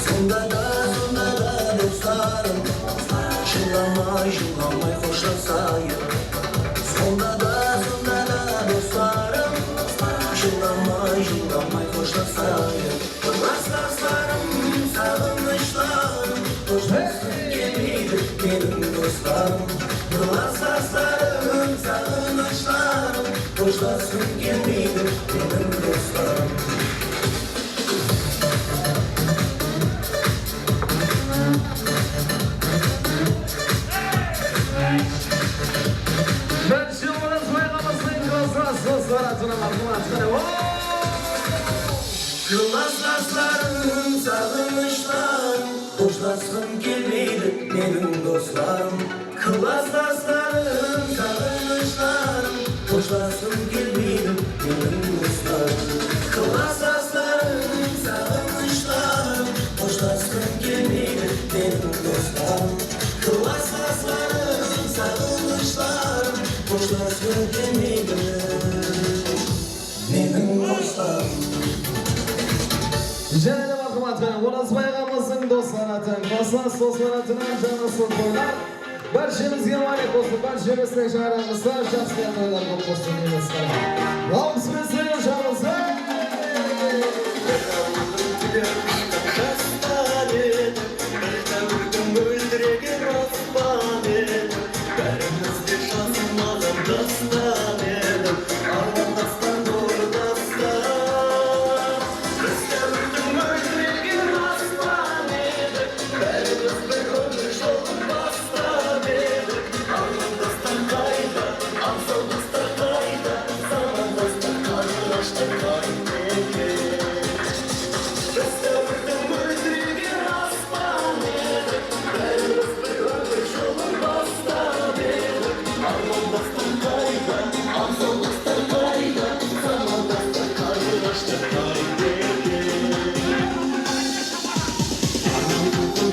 Sonda da, sonda da, doslarım, jıllamay, jıllamay xoshlasayıq. Sonda da, sonda da, doslarım, jıllamay, jıllamay xoshlasayıq. Klaslaslarım, saǵınıshlarım, xoshlasqım kelmeydi meniń doslarım. Klaslaslarım, saǵınıshlarım, xoshlasqım kelmeydi meniń doslarım. Birinshi ovoz qoyǵanımızdıń klassdası Sara Tunamarqova. Qáne, o! Klaslaslarım, saǵınıshlarım, xoslasqım kelmeydi meniń doslarım. Klaslaslarım, saǵınıshlarım, xoslasqım kelmeydi meniń doslarım. Klaslaslarım, saǵınıshlarım, xoslasqım kelmeydi meniń doslarım. Klaslaslarım, saǵınıshlarım. Qoslarım, qoslasqa kelmeydi meniń qoslarım. Jáne de marhamat penen Orazbay aǵamızdıń dosları atın, Qoslas dosları atınan jańası toylar. Bárshemizge múbárek bolsın, bárshemizdiń jańarǵısı, jaqsı toylar kóp bolsın deymiz. Alpıs bes jańası. Bir dáwirdiń móldiregi ras pa edi? Bárimizde jazılmaǵan dastan edi. Arman dastan, doğru dastan. Biz dáwirdiń móldiregi ras pa edi? Bárimiz bir ómir jolın bas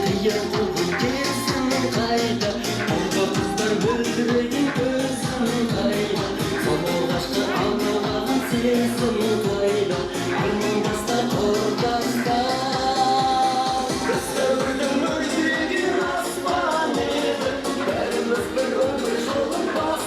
Qıyar qulpın kelsin qayda, alǵa qızlar móldiregen kózin qayda, sol alǵashqı aldaǵan sesim qayda, arman dastan, qor dastan. Biz dáwirdiń móldiregi ras pa edi? Bárimiz bir ómir jolın bas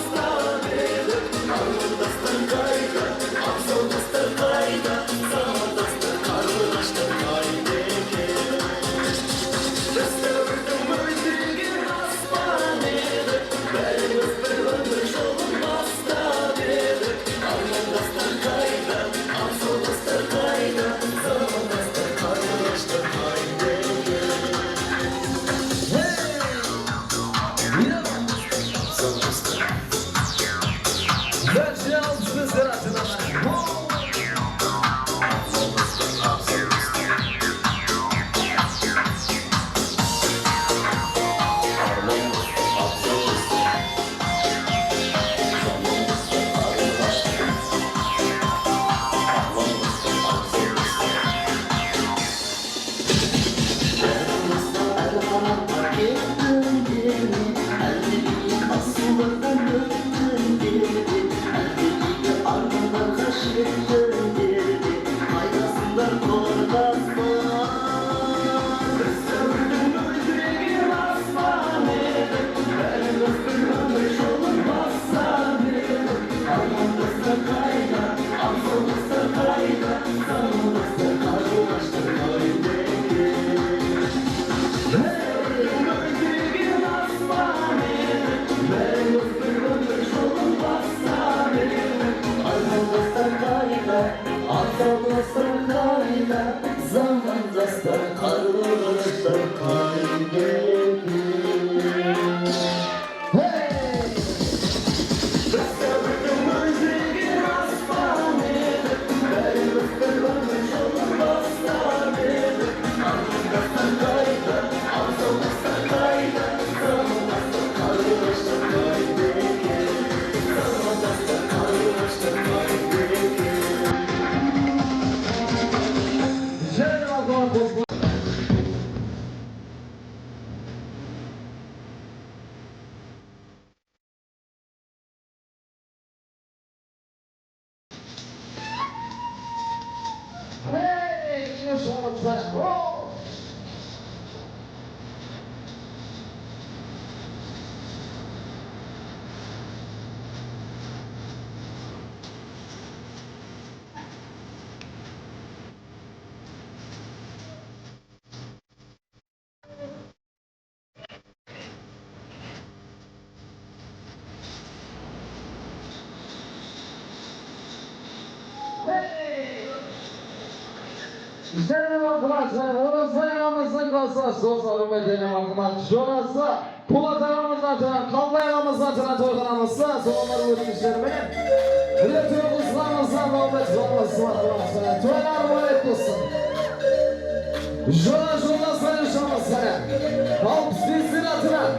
Zamandaslar, qarlıqlar qayda? Hey! Jáne marhamat, Orazbay aǵamızdıń qosıqshısı, húrmetli marhamat, jorası. Polat aǵamız atınan, Qalbay aǵamız atınan toyxanamızda, solar ótkinishleri menen. Mine, toy qosıqlarımızdan Mambet balamız, toylar múbárek bolsın. Jora jollaslar, inshaallah, sizlerge. Alpıs besler atınan.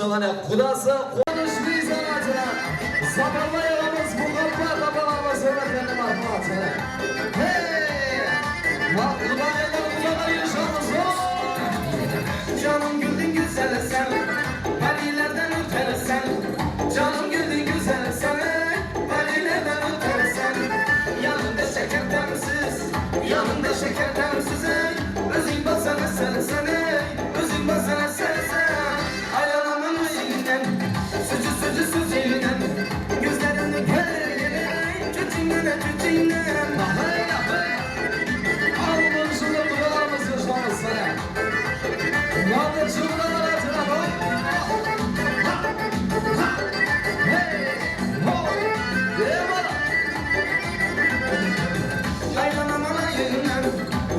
Qudası Quwanısh Beyzanatı, Zaparlay aǵamız, Muhabbat apalarımız, húrmetli marhamat. Hey! Maqul bagaylar, qudagay, jalǵız. Janım gúldiń gózeli sen, páriylerden ótersen. Janım gúldiń gózeli sen, ey, páriylerden ótersen. Yanımda sheker támsiz, yanımda sheker támsiz, ey. Óziń bolsań sen, sen, ey, óziń bolsań sen, sen. Aylanaman ózińnen, sózi, sózi, sózińnen. Gózlerińdi kórgende, ey, kózińnen, kózińnen. Apay, apay. Altın jıllı qudalarimizdi jılamız sana. Altın jıllı qudalarimizdi. Ha! Ha! Hey! Ho! Ema! Aylanaman ayıńnan,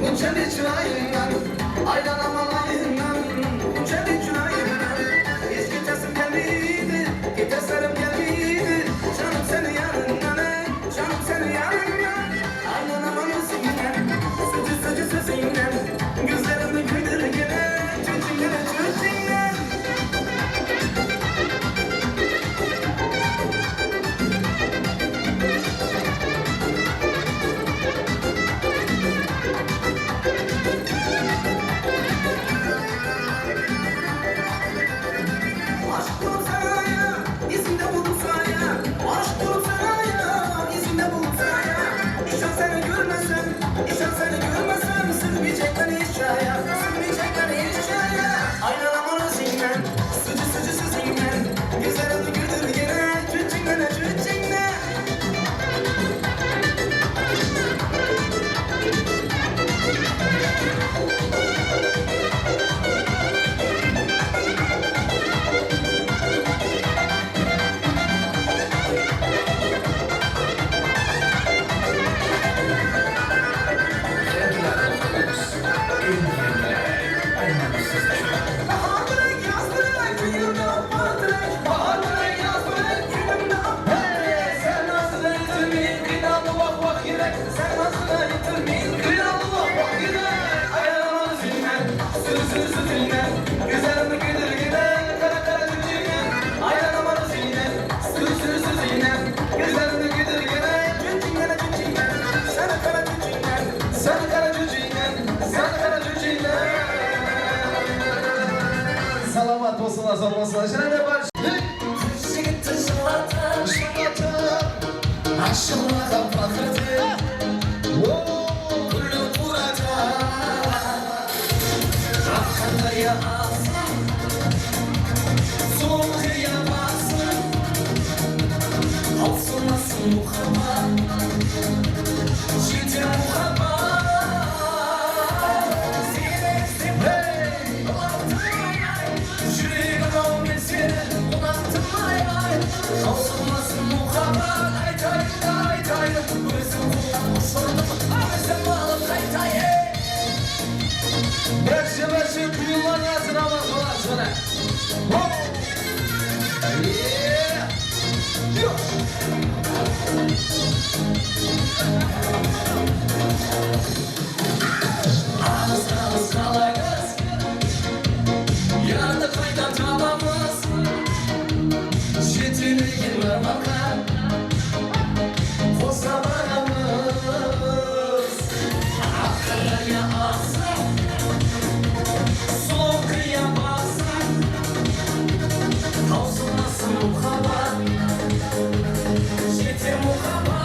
ótedi jırayıńnan. Aylanaman ayıńnan, ótedi jırayıńnan. Hech ketesim kelmeydi, ketesarim kelmeydi. Janım seni yanıńnan, ey, janım seni yanıńnan. Aylanaman ózińnen, sózi, sózi, sózińnen. Gózlerimdi kúydirgende, júzińnen, júzińnen. Ashıq bolıp saǵan aya, esińde bolıp saya. Ashıq bolıp saǵan aya, esińde bolıp saya. Ishaq seni kórmesem, ishaq seni kórmesem, súrmeyjekpen hesh jaya, súrmeyjekpen hesh jaya. Aylanaman ózińnen, sózi, sózi, sózińnen. Gózlerimdi kúydirgende, júzińnen, júzińnen. Bahardıray, yazdıray, kúyimdi appardıray. Bahardıray, yazdıray, kúyimdi appardıray. Sen nazına yetilmeyin, qıynalı waq-waq yürek. Sen nazına yetilmeyin, qıynalı waq-waq yürek. Aylanaman ózińnen, sózi, sózi, sózińnen. Gózlerimdi kúydirgende, qara, qara júzińnen. Aylanaman ózińnen, sózi, sózi, sózińnen. Gózlerimdi kúydirgende, júzińnen, júzińnen. Seni qara júzińnen, seni qara júzińnen. Salamat bolsınlar, sawlıq bolsınlar. Jáne de bar. Qız jigittin jıllatıp, jıllatıp, ashılaǵan paqırdı. Gúlin quratıp, aqqan dárya aǵsın, suwın qıya bassın, tawsılmasın muhabbat. Jete muhabbat. Seni izlep, hey, unattım, ay, ay. Júregim-aw, men seni unattım, ay, ay. Tawsılmasın muhabbat, aytayın da aytayın. Ózim qoldan ushırdım, ózim alıp qaytayın. Bárshe, bárshe, qıyınlardı asıraman, qala, jana. Alıs-alıs qalańız, yardı qaydan tabamız? Jetelegen armanǵa qosa baramız. Aqqa dárya aǵsın, suwın qıya bassın, tawsılmasın muhabbat. Jete muhabbat.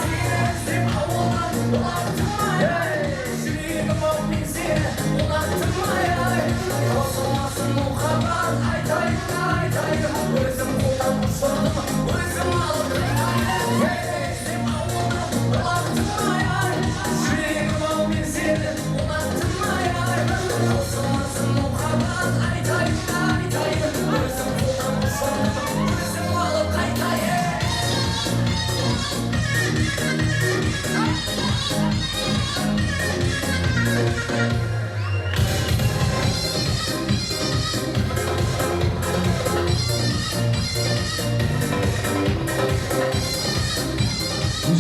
Seni izlep awıldan unattım, ay, ay. Júregim-aw, men seni unattım, ay, ay. Tawsılmasın muhabbat, aytayın, aytayın. Ózim qoldan ushırdım, ózim alıp qaytayın. Hey! Júregim-aw, men seni unattım, ay, ay. Tawsılmasın muhabbat, aytayın, aytayın. Ózim qoldan ushırdım, ózim alıp qaytayın.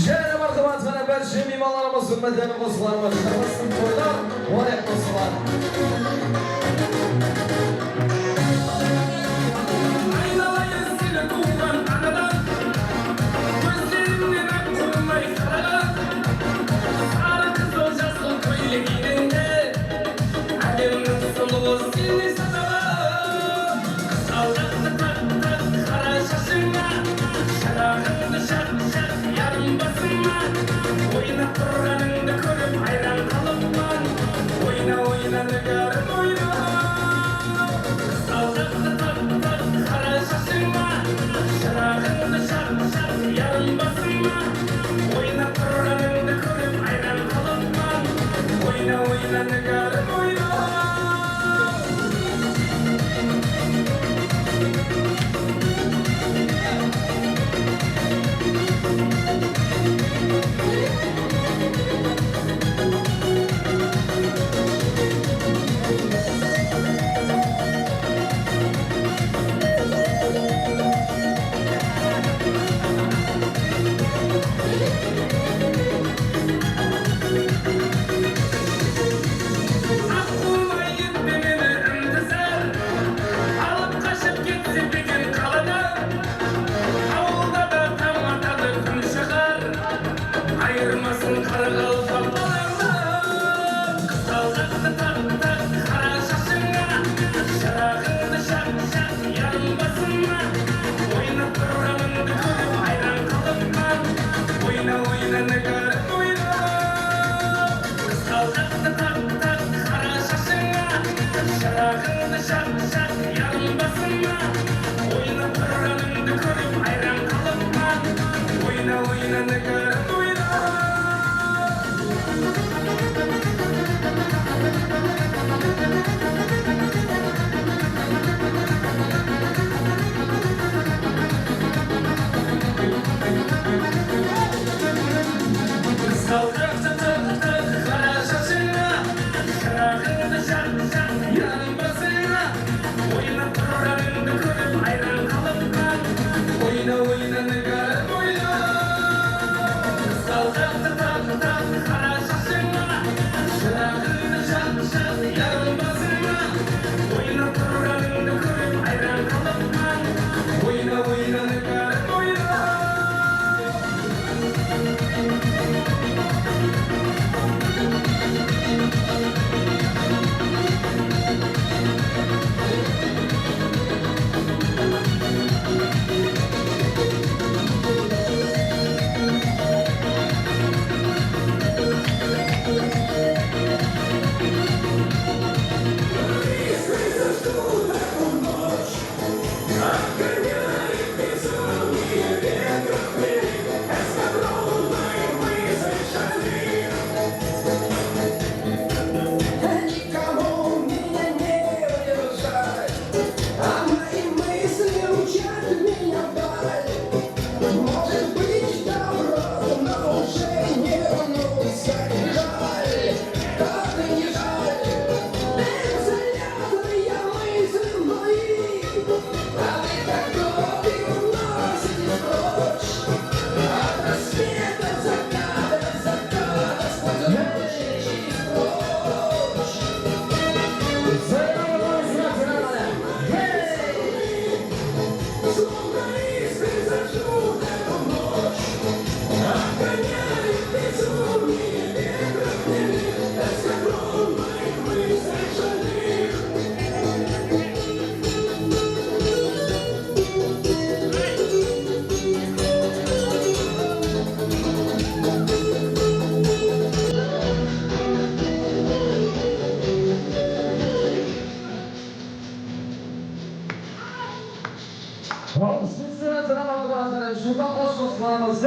Jáne marhamat, mana, bárshe miymanlarımız, húrmetli qosıqlarımız, jaylasın toylar, oraq qosıqlar. Oyna, nigárım, oyna. Qızǵalǵaqtı tıq-tıq qara shashıńa, shıraǵıńdı jaq-jaq yarım basıńa. Oynap turǵanıńdı kórip ayran qalıppan. Oyna, oyna, nigárım, oyna. Qızǵalǵaqtı taq-taq qara shashıńa, shıraǵıńdı jaq-jaq yarım basıńa. Oynap turǵanıńdı kórip ayran qalıppan. Oyna, oyna, nigárım, oyna. Никому меня не удержать, а мои мысли учат меня вдаль. Может быть, добро, но уже не вернуться. Жаль, как не жаль, это зря твоя мысль мои. А ведь так годы уносит прочь, от рассвета заката, заката сквозь ночи через прочь. Словно искры зажгут эту ночь, отгоняют безумие ветра хмельных, эскадрон моих мыслей шальных. Siz, drama qurbanları ushın da qos-qos qılamız.